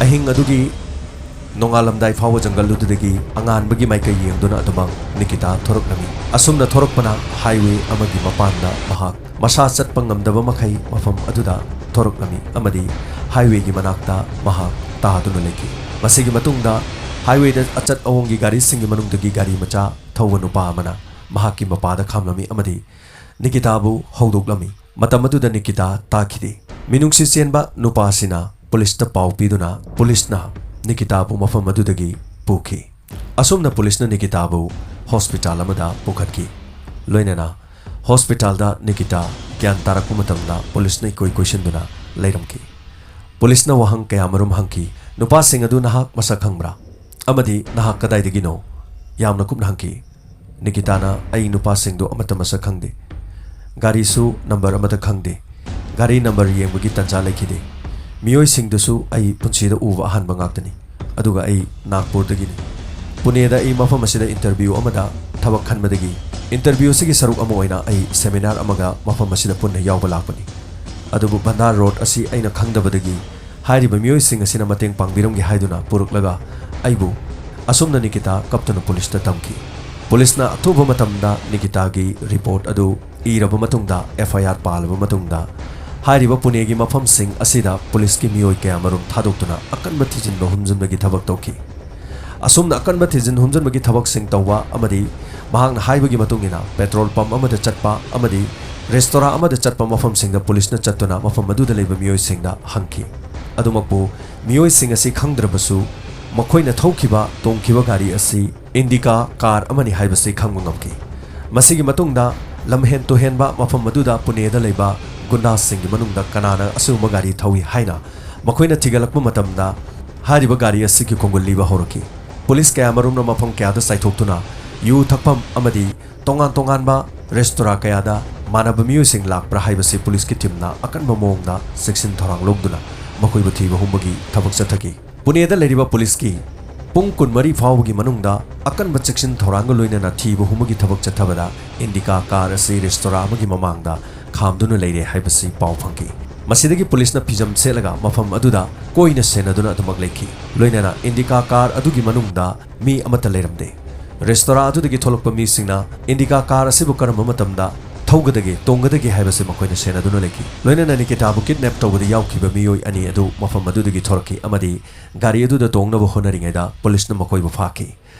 ꯑꯍꯤꯡ ꯑꯗꯨꯒꯤ ꯅꯣꯡꯉꯥꯜꯂꯝꯗꯥꯏ ꯐꯥꯎꯕ ꯖꯪꯒꯜ ꯑꯗꯨꯗꯒꯤ ꯑꯉꯥꯟꯕꯒꯤ ꯃꯥꯏꯀꯩ ꯌꯦꯡꯗꯨꯅ ꯑꯗꯨꯃꯛ ꯅꯤꯀꯤꯇꯥ ꯊꯣꯔꯛꯂꯝꯃꯤ꯫ ꯑꯁꯨꯝꯅ ꯊꯣꯔꯛꯄꯅ ꯍꯥꯏꯋꯦ ꯑꯃꯒꯤ ꯃꯄꯥꯟꯗ ꯃꯍꯥꯛ ꯃꯁꯥ ꯆꯠꯄ ꯉꯝꯗꯕ ꯃꯈꯩ ꯃꯐꯝ ꯑꯗꯨꯗ ꯊꯣꯔꯛꯂꯝꯃꯤ ꯑꯃꯗꯤ ꯍꯥꯏꯋꯦꯒꯤ ꯃꯅꯥꯛꯇ ꯃꯍꯥꯛ ꯇꯥꯗꯨꯅ ꯂꯩꯈꯤ꯫ ꯃꯁꯤꯒꯤ ꯃꯇꯨꯡꯗ ꯍꯥꯏꯋꯦꯗ ꯑꯆꯠ ꯑꯋꯣꯡꯒꯤ ꯒꯥꯔꯤꯁꯤꯡꯒꯤ ꯃꯅꯨꯡꯗꯒꯤ ꯒꯥꯔꯤ ꯃꯆꯥ ꯊꯧꯕ ꯅꯨꯄꯥ ꯑꯃꯅ ꯃꯍꯥꯛꯀꯤ ꯃꯄꯥꯗ ꯈꯥꯝꯂꯝꯃꯤ ꯑꯃꯗꯤ ꯅꯤꯀꯤꯇꯥꯕꯨ ꯍꯧꯗꯣꯛꯂꯝꯃꯤ꯫ ꯃꯇꯝ ꯑꯗꯨꯗ ꯅꯤꯀꯤꯇꯥ ꯇꯥꯈꯤꯗꯦ꯫ ꯃꯤꯅꯨꯡꯁꯤ ꯆꯦꯟꯕ ꯅꯨꯄꯥ ꯑꯁꯤꯅ ꯄꯨꯂꯤꯁꯇ ꯄꯥꯎ ꯄꯤꯗꯨꯅ ꯄꯨꯂꯤꯁꯅ ꯅꯤꯀꯤꯇꯥꯕꯨ ꯃꯐꯝ ꯑꯗꯨꯗꯒꯤ ꯄꯨꯈꯤ꯫ ꯑꯁꯨꯝꯅ ꯄꯨꯂꯤꯁꯅ ꯅꯤꯀꯤꯇꯥꯕꯨ ꯍꯣꯁꯄꯤꯇꯥꯜ ꯑꯃꯗ ꯄꯨꯈꯠꯈꯤ꯫ ꯂꯣꯏꯅꯅ ꯍꯣꯁꯄꯤꯇꯥꯜꯗ ꯅꯤꯀꯤꯇꯥ ꯒ꯭ꯌꯥꯟ ꯇꯥꯔꯛꯄ ꯃꯇꯝꯗ ꯄꯨꯂꯤꯁꯅ ꯏꯀꯣꯏ ꯀꯣꯏꯁꯤꯟꯗꯨꯅ ꯂꯩꯔꯝꯈꯤ꯫ ꯄꯨꯂꯤꯁꯅ ꯋꯥꯍꯪ ꯀꯌꯥꯃꯔꯨꯝ ꯍꯪꯈꯤ꯫ "ꯅꯨꯄꯥꯁꯤꯡ ꯑꯗꯨ ꯅꯍꯥꯛ ꯃꯁꯛ ꯈꯪꯕ꯭ꯔꯥ? ꯑꯃꯗꯤ ꯅꯍꯥꯛ ꯀꯗꯥꯏꯗꯒꯤꯅꯣ?" ꯌꯥꯝꯅ ꯀꯨꯞꯅ ꯍꯪꯈꯤ꯫ ꯅꯤꯀꯤꯇꯥꯅ, "ꯑꯩ ꯅꯨꯄꯥꯁꯤꯡꯗꯨ ꯑꯃꯠꯇ ꯃꯁꯛ ꯈꯪꯗꯦ꯫ ꯒꯥꯔꯤꯁꯨ ꯅꯝꯕꯔ ꯑꯃꯠꯇ ꯈꯪꯗꯦ꯫ ꯒꯥꯔꯤ ꯅꯝꯕꯔ ꯌꯦꯡꯕꯒꯤ ꯇꯟꯖꯥ ꯂꯩꯈꯤꯗꯦ꯫ ꯃꯤꯑꯣꯏꯁꯤꯡꯗꯨꯁꯨ ꯑꯩ ꯄꯨꯟꯁꯤꯗ ꯎꯕ ꯑꯍꯥꯟꯕ ꯉꯥꯛꯇꯅꯤ꯫ ꯑꯗꯨꯒ ꯑꯩ ꯅꯥꯒꯄꯨꯔꯗꯒꯤꯅꯤ꯫ ꯄꯨꯅꯦꯗ ꯑꯩ ꯃꯐꯝ ꯑꯁꯤꯗ ꯏꯟꯇꯔꯚ꯭ꯌꯨ ꯑꯃꯗ ꯊꯕꯛ ꯈꯟꯕꯗꯒꯤ ꯏꯟꯇꯔꯚ꯭ꯌꯨ ꯑꯁꯤꯒꯤ ꯁꯔꯨꯛ ꯑꯃ ꯑꯣꯏꯅ ꯑꯩ ꯁꯦꯃꯤꯅꯥꯔ ꯑꯃꯒ ꯃꯐꯝ ꯑꯁꯤꯗ ꯄꯨꯟꯅ ꯌꯥꯎꯕ ꯂꯥꯛꯄꯅꯤ꯫ ꯑꯗꯨꯕꯨ ꯚꯟꯗꯥꯔ ꯔꯣꯗ ꯑꯁꯤ ꯑꯩꯅ ꯈꯪꯗꯕꯗꯒꯤ ꯍꯥꯏꯔꯤꯕ ꯃꯤꯑꯣꯏꯁꯤꯡ ꯑꯁꯤꯅ ꯃꯇꯦꯡ ꯄꯥꯡꯕꯤꯔꯝꯒꯦ ꯍꯥꯏꯗꯨꯅ ꯄꯨꯔꯛꯂꯒ ꯑꯩꯕꯨ ꯑꯁꯨꯝꯅ ꯅꯤꯀꯤꯇꯥ ꯀꯞꯇꯨꯅ ꯄꯨꯂꯤꯁꯇ ꯇꯝꯈꯤ꯫ ꯄꯨꯂꯤꯁꯅ ꯑꯊꯨꯕ ꯃꯇꯝꯗ ꯅꯤꯀꯤꯇꯥꯒꯤ ꯔꯤꯄꯣꯔꯠ ꯑꯗꯨ ꯏꯔꯕ ꯃꯇꯨꯡꯗ, ꯑꯦꯐ ꯑꯥꯏ ꯑꯥꯔ ꯄꯥꯜꯂꯕ ꯃꯇꯨꯡꯗ, ꯍꯥꯏꯔꯤꯕ ꯄꯨꯅꯦꯒꯤ ꯃꯐꯝꯁꯤꯡ ꯑꯁꯤꯗ ꯄꯨꯂꯤꯁꯀꯤ ꯃꯤꯑꯣꯏ ꯀꯌꯥꯃꯔꯨꯝ ꯊꯥꯗꯣꯛꯇꯨꯅ ꯑꯀꯟꯕ ꯊꯤꯖꯤꯟꯕ ꯍꯨꯝꯖꯤꯟꯕꯒꯤ ꯊꯕꯛ ꯇꯧꯈꯤ꯫ ꯑꯁꯨꯝꯅ ꯑꯀꯟꯕ ꯊꯤꯖꯤꯟ ꯍꯨꯝꯖꯤꯟꯕꯒꯤ ꯊꯕꯛꯁꯤꯡ ꯇꯧꯕ ꯑꯃꯗꯤ ꯃꯍꯥꯛꯅ ꯍꯥꯏꯕꯒꯤ ꯃꯇꯨꯡ ꯏꯟꯅ ꯄꯦꯇ꯭ꯔꯣꯜ ꯄꯝꯞ ꯑꯃꯗ ꯆꯠꯄ ꯑꯃꯗꯤ ꯔꯦꯁꯇꯣꯔꯥ ꯑꯃꯗ ꯆꯠꯄ ꯃꯐꯝꯁꯤꯡꯗ ꯄꯨꯂꯤꯁꯅ ꯆꯠꯇꯨꯅ ꯃꯐꯝ ꯑꯗꯨꯗ ꯂꯩꯕ ꯃꯤꯑꯣꯏꯁꯤꯡꯗ ꯍꯪꯈꯤ꯫ ꯑꯗꯨꯃꯛꯄꯨ ꯃꯤꯑꯣꯏꯁꯤꯡ ꯑꯁꯤ ꯈꯪꯗ꯭ꯔꯕꯁꯨ ꯃꯈꯣꯏꯅ ꯊꯧꯈꯤꯕ, ꯇꯣꯡꯈꯤꯕ ꯒꯥꯔꯤ ꯑꯁꯤ ꯏꯟꯗꯤꯀꯥ ꯀꯥꯔ ꯑꯃꯅꯤ ꯍꯥꯏꯕꯁꯤ ꯈꯪꯕ ꯉꯝꯈꯤ꯫ ꯃꯁꯤꯒꯤ ꯃꯇꯨꯡꯗ ꯂꯝꯍꯦꯟ ꯇꯨꯍꯦꯟꯕ ꯃꯐꯝ ꯑꯗꯨꯗ ꯄꯨꯅꯦꯗ ꯂꯩꯕ ꯒꯨꯟꯗꯥꯁꯤꯡꯒꯤ ꯃꯅꯨꯡꯗ ꯀꯅꯥꯅ ꯑꯁꯤꯒꯨꯝꯕ ꯒꯥꯔꯤ ꯊꯧꯏ ꯍꯥꯏꯅ ꯃꯈꯣꯏꯅ ꯊꯤꯒꯠꯂꯛꯄ ꯃꯇꯝꯗ, ꯍꯥꯏꯔꯤꯕ ꯒꯥꯔꯤ ꯑꯁꯤꯒꯤ ꯈꯣꯡꯒꯨꯜ ꯂꯤꯕ ꯍꯧꯔꯛꯈꯤ꯫ ꯄꯨꯂꯤꯁ ꯀꯌꯥꯃꯔꯨꯝꯅ ꯃꯐꯝ ꯀꯌꯥꯗ ꯆꯥꯏꯊꯣꯛꯇꯨꯅ ꯌꯨ ꯊꯛꯐꯝ ꯑꯃꯗꯤ ꯇꯣꯉꯥꯟ ꯇꯣꯉꯥꯟꯕ ꯔꯦꯁꯇꯣꯔꯥ ꯀꯌꯥꯗ ꯃꯥꯟꯅꯕ ꯃꯤꯑꯣꯏꯁꯤꯡ ꯂꯥꯛꯄ꯭ꯔꯥ ꯍꯥꯏꯕꯁꯤ ꯄꯨꯂꯤꯁꯀꯤ ꯇꯤꯝꯅ ꯑꯀꯟꯕ ꯃꯑꯣꯡꯗ ꯆꯦꯛꯁꯤꯟ ꯊꯧꯔꯥꯡ ꯂꯧꯗꯨꯅ ꯃꯈꯣꯏꯕꯨ ꯊꯤꯕ ꯍꯨꯝꯕꯒꯤ ꯊꯕꯛ ꯆꯠꯊꯈꯤ꯫ ꯄꯨꯅꯦꯗ ꯂꯩꯔꯤꯕ ꯄꯨꯂꯤꯁꯀꯤ ꯄꯨꯡ ꯀꯨꯟꯃꯔꯤ ꯐꯥꯎꯕꯒꯤ ꯃꯅꯨꯡꯗ ꯑꯀꯟꯕ ꯆꯦꯛꯁꯤꯟ ꯊꯧꯔꯥꯡꯒ ꯂꯣꯏꯅꯅ ꯊꯤꯕ ꯍꯨꯝꯕꯒꯤ ꯊꯕꯛ ꯆꯠꯊꯕꯗ ꯏꯟꯗꯤꯀꯥ ꯀꯥꯔ ꯑꯁꯤ ꯔꯦꯁꯇꯣꯔꯥ ꯑꯃꯒꯤ ꯃꯃꯥꯡꯗ ꯈꯥꯝꯗꯨꯅ ꯂꯩꯔꯦ ꯍꯥꯏꯕꯁꯤ ꯄꯥꯎ ꯐꯪꯈꯤ꯫ ꯃꯁꯤꯗꯒꯤ ꯄꯨꯂꯤꯁꯅ ꯐꯤꯖꯝ ꯁꯦꯠꯂꯒ ꯃꯐꯝ ꯑꯗꯨꯗ ꯀꯣꯏꯅ ꯁꯦꯟꯅꯗꯨꯅ ꯑꯗꯨꯃꯛ ꯂꯩꯈꯤ꯫ ꯂꯣꯏꯅꯅ ꯏꯟꯗꯤꯀꯥ ꯀꯥꯔ ꯑꯗꯨꯒꯤ ꯃꯅꯨꯡꯗ ꯃꯤ ꯑꯃꯠꯇ ꯂꯩꯔꯝꯗꯦ꯫ ꯔꯦꯁꯇꯣꯔꯥ ꯑꯗꯨꯗꯒꯤ ꯊꯣꯛꯂꯛꯄ ꯃꯤꯁꯤꯡꯅ ꯏꯟꯗꯤꯀꯥ ꯀꯥꯔ ꯑꯁꯤꯕꯨ ꯀꯔꯝꯕ ꯃꯇꯝꯗ ꯊꯧꯒꯗꯒꯦ, ꯇꯣꯡꯒꯗꯒꯦ ꯍꯥꯏꯕꯁꯤ ꯃꯈꯣꯏꯅ ꯁꯦꯟꯅꯗꯨꯅ ꯂꯩꯈꯤ꯫ ꯂꯣꯏꯅꯅ ꯅꯤꯀꯤꯇꯥꯕꯨ ꯀꯤꯗꯅꯦꯞ ꯇꯧꯕꯗ ꯌꯥꯎꯈꯤꯕ ꯃꯤꯑꯣꯏ ꯑꯅꯤ ꯑꯗꯨ ꯃꯐꯝ ꯑꯗꯨꯗꯒꯤ ꯊꯣꯔꯛꯈꯤ ꯑꯃꯗꯤ ꯒꯥꯔꯤ ꯑꯗꯨꯗ ꯇꯣꯡꯅꯕ ꯍꯣꯠꯅꯔꯤꯉꯩꯗ ꯄꯨꯂꯤꯁꯅ ꯃꯈꯣꯏꯕꯨ ꯐꯥꯈꯤ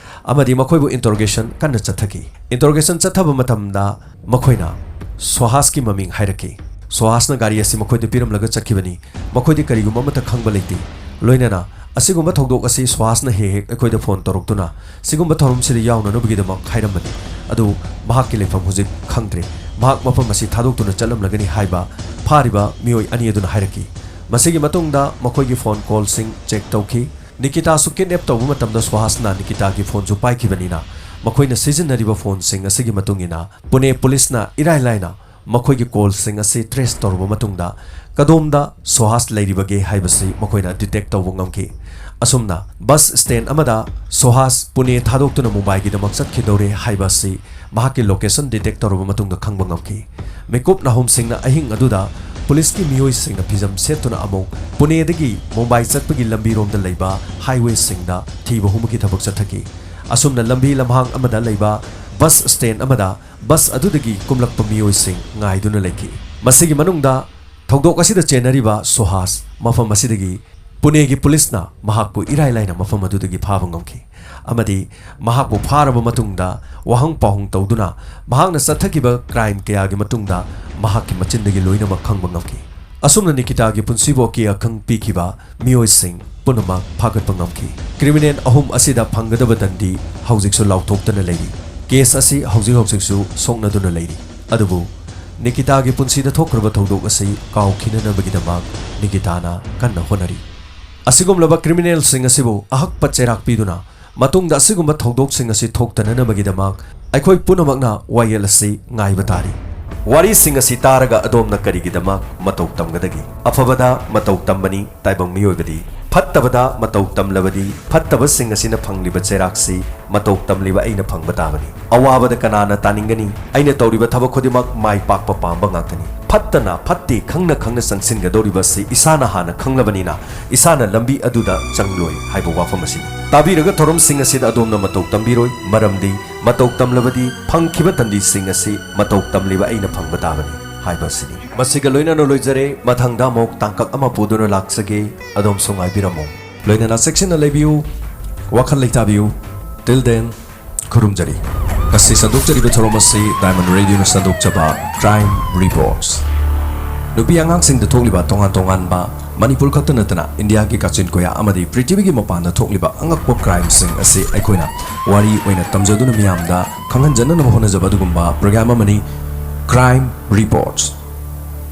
ꯑꯃꯗꯤ ꯃꯈꯣꯏꯕꯨ ꯏꯟꯇꯔꯣꯒꯦꯁꯟ ꯀꯟꯅ ꯆꯠꯊꯈꯤ꯫ ꯏꯟꯇꯔꯣꯒꯦꯁꯟ ꯆꯠꯊꯕ ꯃꯇꯝꯗ ꯃꯈꯣꯏꯅ ꯁꯣꯍꯥꯁꯀꯤ ꯃꯃꯤꯡ ꯍꯥꯏꯔꯛꯈꯤ꯫ ꯁꯣꯍꯥꯁꯅ ꯒꯥꯔꯤ ꯑꯁꯤ ꯃꯈꯣꯏꯗ ꯄꯤꯔꯝꯂꯒ ꯆꯠꯈꯤꯕꯅꯤ꯫ ꯃꯈꯣꯏꯗꯤ ꯀꯔꯤꯒꯨꯝꯕ ꯑꯃꯠꯇ ꯈꯪꯕ ꯂꯩꯇꯦ꯫ ꯂꯣꯏꯅꯅ ꯑꯁꯤꯒꯨꯝꯕ ꯊꯧꯗꯣꯛ ꯑꯁꯤ ꯁꯣꯍꯥꯁꯅ ꯍꯦꯛ ꯍꯦꯛ ꯑꯩꯈꯣꯏꯗ ꯐꯣꯟ ꯇꯧꯔꯛꯇꯨꯅ ꯁꯤꯒꯨꯝꯕ ꯊꯧꯔꯝꯁꯤꯗ ꯌꯥꯎꯅꯅꯕꯒꯤꯗꯃꯛ ꯍꯥꯏꯔꯝꯕꯅꯤ꯫ ꯑꯗꯨ ꯃꯍꯥꯛꯀꯤ ꯂꯩꯐꯝ ꯍꯧꯖꯤꯛ ꯈꯪꯗ꯭ꯔꯦ꯫ ꯃꯍꯥꯛ ꯃꯐꯝ ꯑꯁꯤ ꯊꯥꯗꯣꯛꯇꯨꯅ ꯆꯠꯂꯝꯂꯒꯅꯤ ꯍꯥꯏꯕ ꯐꯥꯔꯤꯕ ꯃꯤꯑꯣꯏ ꯑꯅꯤ ꯑꯗꯨꯅ ꯍꯥꯏꯔꯛꯈꯤ꯫ ꯃꯁꯤꯒꯤ ꯃꯇꯨꯡꯗ ꯃꯈꯣꯏꯒꯤ ꯐꯣꯟ ꯀꯣꯜꯁꯤꯡ ꯆꯦꯛ ꯇꯧꯈꯤ꯫ ꯅꯤꯀꯤꯇꯥꯁꯨ ꯀꯤꯗꯅꯦꯞ ꯇꯧꯕ ꯃꯇꯝꯗ ꯁꯨꯍꯥꯁꯅ ꯅꯤꯀꯤꯇꯥꯒꯤ ꯐꯣꯟꯁꯨ ꯄꯥꯏꯈꯤꯕꯅꯤꯅ ꯃꯈꯣꯏꯅ ꯁꯤꯖꯤꯟꯅꯔꯤꯕ ꯐꯣꯟꯁꯤꯡ ꯑꯁꯤꯒꯤ ꯃꯇꯨꯡ ꯏꯟꯅ ꯄꯨꯅꯦ ꯄꯨꯂꯤꯁꯅ ꯏꯔꯥꯏ ꯂꯥꯏꯅ ꯃꯈꯣꯏꯒꯤ ꯀꯣꯜꯁꯤꯡ ꯑꯁꯤ ꯇ꯭ꯔꯦꯁ ꯇꯧꯔꯕ ꯃꯇꯨꯡꯗ ꯀꯗꯣꯝꯗ ꯁꯣꯍꯥꯁ ꯂꯩꯔꯤꯕꯒꯦ ꯍꯥꯏꯕꯁꯤ ꯃꯈꯣꯏꯅ ꯗꯤꯇꯦꯛ ꯇꯧꯕ ꯉꯝꯈꯤ꯫ ꯑꯁꯨꯝꯅ ꯕꯁ ꯁ꯭ꯇꯦꯟ ꯑꯃꯗ ꯁꯣꯍꯥꯁ ꯄꯨꯅꯦ ꯊꯥꯗꯣꯛꯇꯨꯅ ꯃꯨꯝꯕꯥꯏꯒꯤꯗꯃꯛ ꯆꯠꯈꯤꯗꯧꯔꯦ ꯍꯥꯏꯕ ꯑꯁꯤ ꯃꯍꯥꯛꯀꯤ ꯂꯣꯀꯦꯁꯟ ꯗꯤꯇꯦꯛ ꯇꯧꯔꯕ ꯃꯇꯨꯡꯗ ꯈꯪꯕ ꯉꯝꯈꯤ꯫ ꯃꯤꯀꯨꯞ ꯅꯥꯍꯨꯝꯁꯤꯡꯅ ꯑꯍꯤꯡ ꯑꯗꯨꯗ ꯄꯨꯂꯤꯁꯀꯤ ꯃꯤꯑꯣꯏꯁꯤꯡꯅ ꯐꯤꯖꯝ ꯁꯦꯠꯇꯨꯅ ꯑꯃꯨꯛ ꯄꯨꯅꯦꯗꯒꯤ ꯃꯨꯝꯕꯥꯏ ꯆꯠꯄꯒꯤ ꯂꯝꯕꯤꯔꯣꯝꯗ ꯂꯩꯕ ꯍꯥꯏꯋꯦꯁꯤꯡꯗ ꯊꯤꯕ ꯍꯨꯝꯕꯒꯤ ꯊꯕꯛ ꯆꯠꯊꯈꯤ꯫ ꯑꯁꯨꯝꯅ ꯂꯝꯕꯤ ꯂꯝꯍꯥꯡ ꯑꯃꯗ ꯂꯩꯕ ꯕꯁ ꯁ꯭ꯇꯦꯟ ꯑꯃꯗ ꯕꯁ ꯑꯗꯨꯗꯒꯤ ꯀꯨꯝꯂꯛꯄ ꯃꯤꯑꯣꯏꯁꯤꯡ ꯉꯥꯏꯗꯨꯅ ꯂꯩꯈꯤ꯫ ꯃꯁꯤꯒꯤ ꯃꯅꯨꯡꯗ ꯊꯧꯗꯣꯛ ꯑꯁꯤꯗ ꯆꯦꯟꯅꯔꯤꯕ ꯁꯨꯍꯥꯁ ꯃꯐꯝ ꯑꯁꯤꯗꯒꯤ ꯄꯨꯅꯦꯒꯤ ꯄꯨꯂꯤꯁꯅ ꯃꯍꯥꯛꯄꯨ ꯏꯔꯥꯏ ꯂꯥꯏꯅ ꯃꯐꯝ ꯑꯗꯨꯗꯒꯤ ꯐꯥꯕ ꯉꯝꯈꯤ ꯑꯃꯗꯤ ꯃꯍꯥꯛꯄꯨ ꯐꯥꯔꯕ ꯃꯇꯨꯡꯗ ꯋꯥꯍꯪ ꯄꯥꯎꯍꯪ ꯇꯧꯗꯨꯅ ꯃꯍꯥꯛꯅ ꯆꯠꯊꯈꯤꯕ ꯀ꯭ꯔꯥꯏꯝ ꯀꯌꯥꯒꯤ ꯃꯇꯨꯡꯗ ꯃꯍꯥꯛꯀꯤ ꯃꯆꯤꯟꯗꯒꯤ ꯂꯣꯏꯅꯃꯛ ꯈꯪꯕ ꯉꯝꯈꯤ꯫ ꯑꯁꯨꯝꯅ ꯅꯤꯀꯤꯇꯥꯒꯤ ꯄꯨꯟꯁꯤꯕꯨ ꯑꯀꯤ ꯑꯈꯪ ꯄꯤꯈꯤꯕ ꯃꯤꯑꯣꯏꯁꯤꯡ ꯄꯨꯝꯅꯃꯛ ꯐꯥꯒꯠꯄ ꯉꯝꯈꯤ꯫ ꯀ꯭ꯔꯤꯃꯤꯅꯦꯜ ꯑꯍꯨꯝ ꯑꯁꯤꯗ ꯐꯪꯒꯗꯕ ꯗꯟꯗꯤ ꯍꯧꯖꯤꯛꯁꯨ ꯂꯥꯎꯊꯣꯛꯇꯅ ꯂꯩꯔꯤ꯫ ꯀꯦꯁ ꯑꯁꯤ ꯍꯧꯖꯤꯛ ꯍꯧꯖꯤꯛꯁꯨ ꯁꯣꯛꯅꯗꯨꯅ ꯂꯩꯔꯤ꯫ ꯑꯗꯨꯕꯨ ꯅꯤꯀꯤꯇꯥꯒꯤ ꯄꯨꯟꯁꯤꯗ ꯊꯣꯛꯈ꯭ꯔꯕ ꯊꯧꯗꯣꯛ ꯑꯁꯤ ꯀꯥꯎꯈꯤꯅꯅꯕꯒꯤꯗꯃꯛ ꯅꯤꯀꯤꯇꯥꯅ ꯀꯟꯅ ꯍꯣꯠꯅꯔꯤ꯫ ꯑꯁꯤꯒꯨꯝꯂꯕ ꯀ꯭ꯔꯤꯃꯤꯅꯦꯜꯁꯤꯡ ꯑꯁꯤꯕꯨ ꯑꯍꯛꯄ ꯆꯩꯔꯥꯛ ꯄꯤꯗꯨꯅ ꯃꯇꯨꯡꯗ ꯑꯁꯤꯒꯨꯝꯕ ꯊꯧꯗꯣꯛꯁꯤꯡ ꯑꯁꯤ ꯊꯣꯛꯇꯅꯅꯕꯒꯤꯗꯃꯛ ꯑꯩꯈꯣꯏ ꯄꯨꯝꯅꯃꯛꯅ ꯋꯥꯌꯦꯜ ꯑꯁꯤ ꯉꯥꯏꯕ ꯇꯥꯔꯤ꯫ ꯋꯥꯔꯤꯁꯤꯡ ꯑꯁꯤ ꯇꯥꯔꯒ ꯑꯗꯣꯝꯅ ꯀꯔꯤꯒꯤꯗꯃꯛ ꯃꯇꯧ ꯇꯝꯒꯗꯒꯦ? ꯑꯐꯕꯗ ꯃꯇꯧ ꯇꯝꯕꯅꯤ ꯇꯥꯏꯕꯪ ꯃꯤꯑꯣꯏꯕꯗꯤ꯫ ꯐꯠꯇꯕꯗ ꯃꯇꯧ ꯇꯝꯂꯕꯗꯤ ꯐꯠꯇꯕꯁꯤꯡ ꯑꯁꯤꯅ ꯐꯪꯂꯤꯕ ꯆꯩꯔꯥꯛꯁꯤ ꯃꯇꯧ ꯇꯝꯂꯤꯕ ꯑꯩꯅ ꯐꯪꯕ ꯇꯥꯕꯅꯤ꯫ ꯑꯋꯥꯕꯗ ꯀꯅꯥꯅ ꯇꯥꯅꯤꯡꯒꯅꯤ? ꯑꯩꯅ ꯇꯧꯔꯤꯕ ꯊꯕꯛ ꯈꯨꯗꯤꯡꯃꯛ ꯃꯥꯏ ꯄꯥꯛꯄ ꯄꯥꯝꯕ ꯉꯥꯛꯇꯅꯤ꯫ ꯐꯠꯇꯅ ꯐꯠꯇꯦ ꯈꯪꯅ ꯈꯪꯅ ꯆꯪꯁꯤꯟꯒꯗꯧꯔꯤꯕ ꯑꯁꯤ ꯏꯁꯥꯅ ꯍꯥꯟꯅ ꯈꯪꯂꯕꯅꯤꯅ ꯏꯁꯥꯅ ꯂꯝꯕꯤ ꯑꯗꯨꯗ ꯆꯪꯂꯣꯏ ꯍꯥꯏꯕ ꯋꯥꯐꯝ ꯑꯁꯤꯅꯤ꯫ ꯇꯥꯕꯤꯔꯒ ꯊꯧꯔꯝꯁꯤꯡ ꯑꯁꯤꯗ ꯑꯗꯣꯝꯅ ꯃꯇꯧ ꯇꯝꯕꯤꯔꯣꯏ, ꯃꯔꯝꯗꯤ ꯃꯇꯧ ꯇꯝꯂꯕꯗꯤ ꯐꯪꯈꯤꯕ ꯇꯟꯗꯤꯁꯤꯡ ꯑꯁꯤ ꯃꯇꯧ ꯇꯝꯂꯤꯕ ꯑꯩꯅ ꯐꯪꯕ ꯇꯥꯕꯅꯤ ꯍꯥꯏꯕ ꯑꯁꯤꯅꯤ꯫ ꯃꯁꯤꯒ ꯂꯣꯏꯅꯅ ꯂꯣꯏꯖꯔꯦ꯫ ꯃꯊꯪꯗ ꯑꯃꯨꯛ ꯇꯥꯡꯀꯛ ꯑꯃ ꯄꯨꯗꯨꯅ ꯂꯥꯛꯆꯒꯦ꯫ ꯑꯗꯣꯝꯁꯨ ꯉꯥꯏꯕꯤꯔꯝꯃꯨ꯫ ꯂꯣꯏꯅꯅ ꯆꯦꯛꯁꯤꯟꯅ ꯂꯩꯕꯤꯌꯨ꯫ ꯋꯥꯈꯜ ꯂꯩꯇꯥꯕꯤꯌꯨ꯫ Till then, ꯈꯨꯔꯨꯝꯖꯔꯤ꯫ ꯉꯁꯤ ꯁꯟꯗꯣꯛꯆꯔꯤꯕ ꯊꯧꯔꯝ ꯑꯁꯤ Diamond Radio ꯅ ꯁꯟꯗꯣꯛꯆꯕ Crime Reports꯫ ꯅꯨꯄꯤ ꯑꯉꯥꯡꯁꯤꯡꯗ ꯊꯣꯛꯂꯤꯕ ꯇꯣꯉꯥꯟ ꯇꯣꯉꯥꯟꯕ, ꯃꯅꯤꯄꯨꯔ ꯈꯛꯇ ꯅꯠꯇꯅ ꯏꯟꯗꯤꯌꯥꯒꯤ ꯀꯥꯆꯤꯟ ꯀꯣꯌꯥ ꯑꯃꯗꯤ ꯄ꯭ꯔꯤꯊꯤꯕꯤꯒꯤ ꯃꯄꯥꯟꯗ ꯊꯣꯛꯂꯤꯕ ꯑꯉꯛꯄ ꯀ꯭ꯔꯥꯏꯝꯁꯤꯡ ꯑꯁꯤ ꯑꯩꯈꯣꯏꯅ ꯋꯥꯔꯤ ꯑꯣꯏꯅ ꯇꯝꯖꯗꯨꯅ ꯃꯤꯌꯥꯝꯗ ꯈꯪꯍꯟꯖꯅꯅꯕ ꯍꯣꯠꯅꯖꯕ ꯑꯗꯨꯒꯨꯝꯕ ꯄ꯭ꯔꯣꯒ꯭ꯔꯥꯝ ꯑꯃꯅꯤ Crime Reports꯫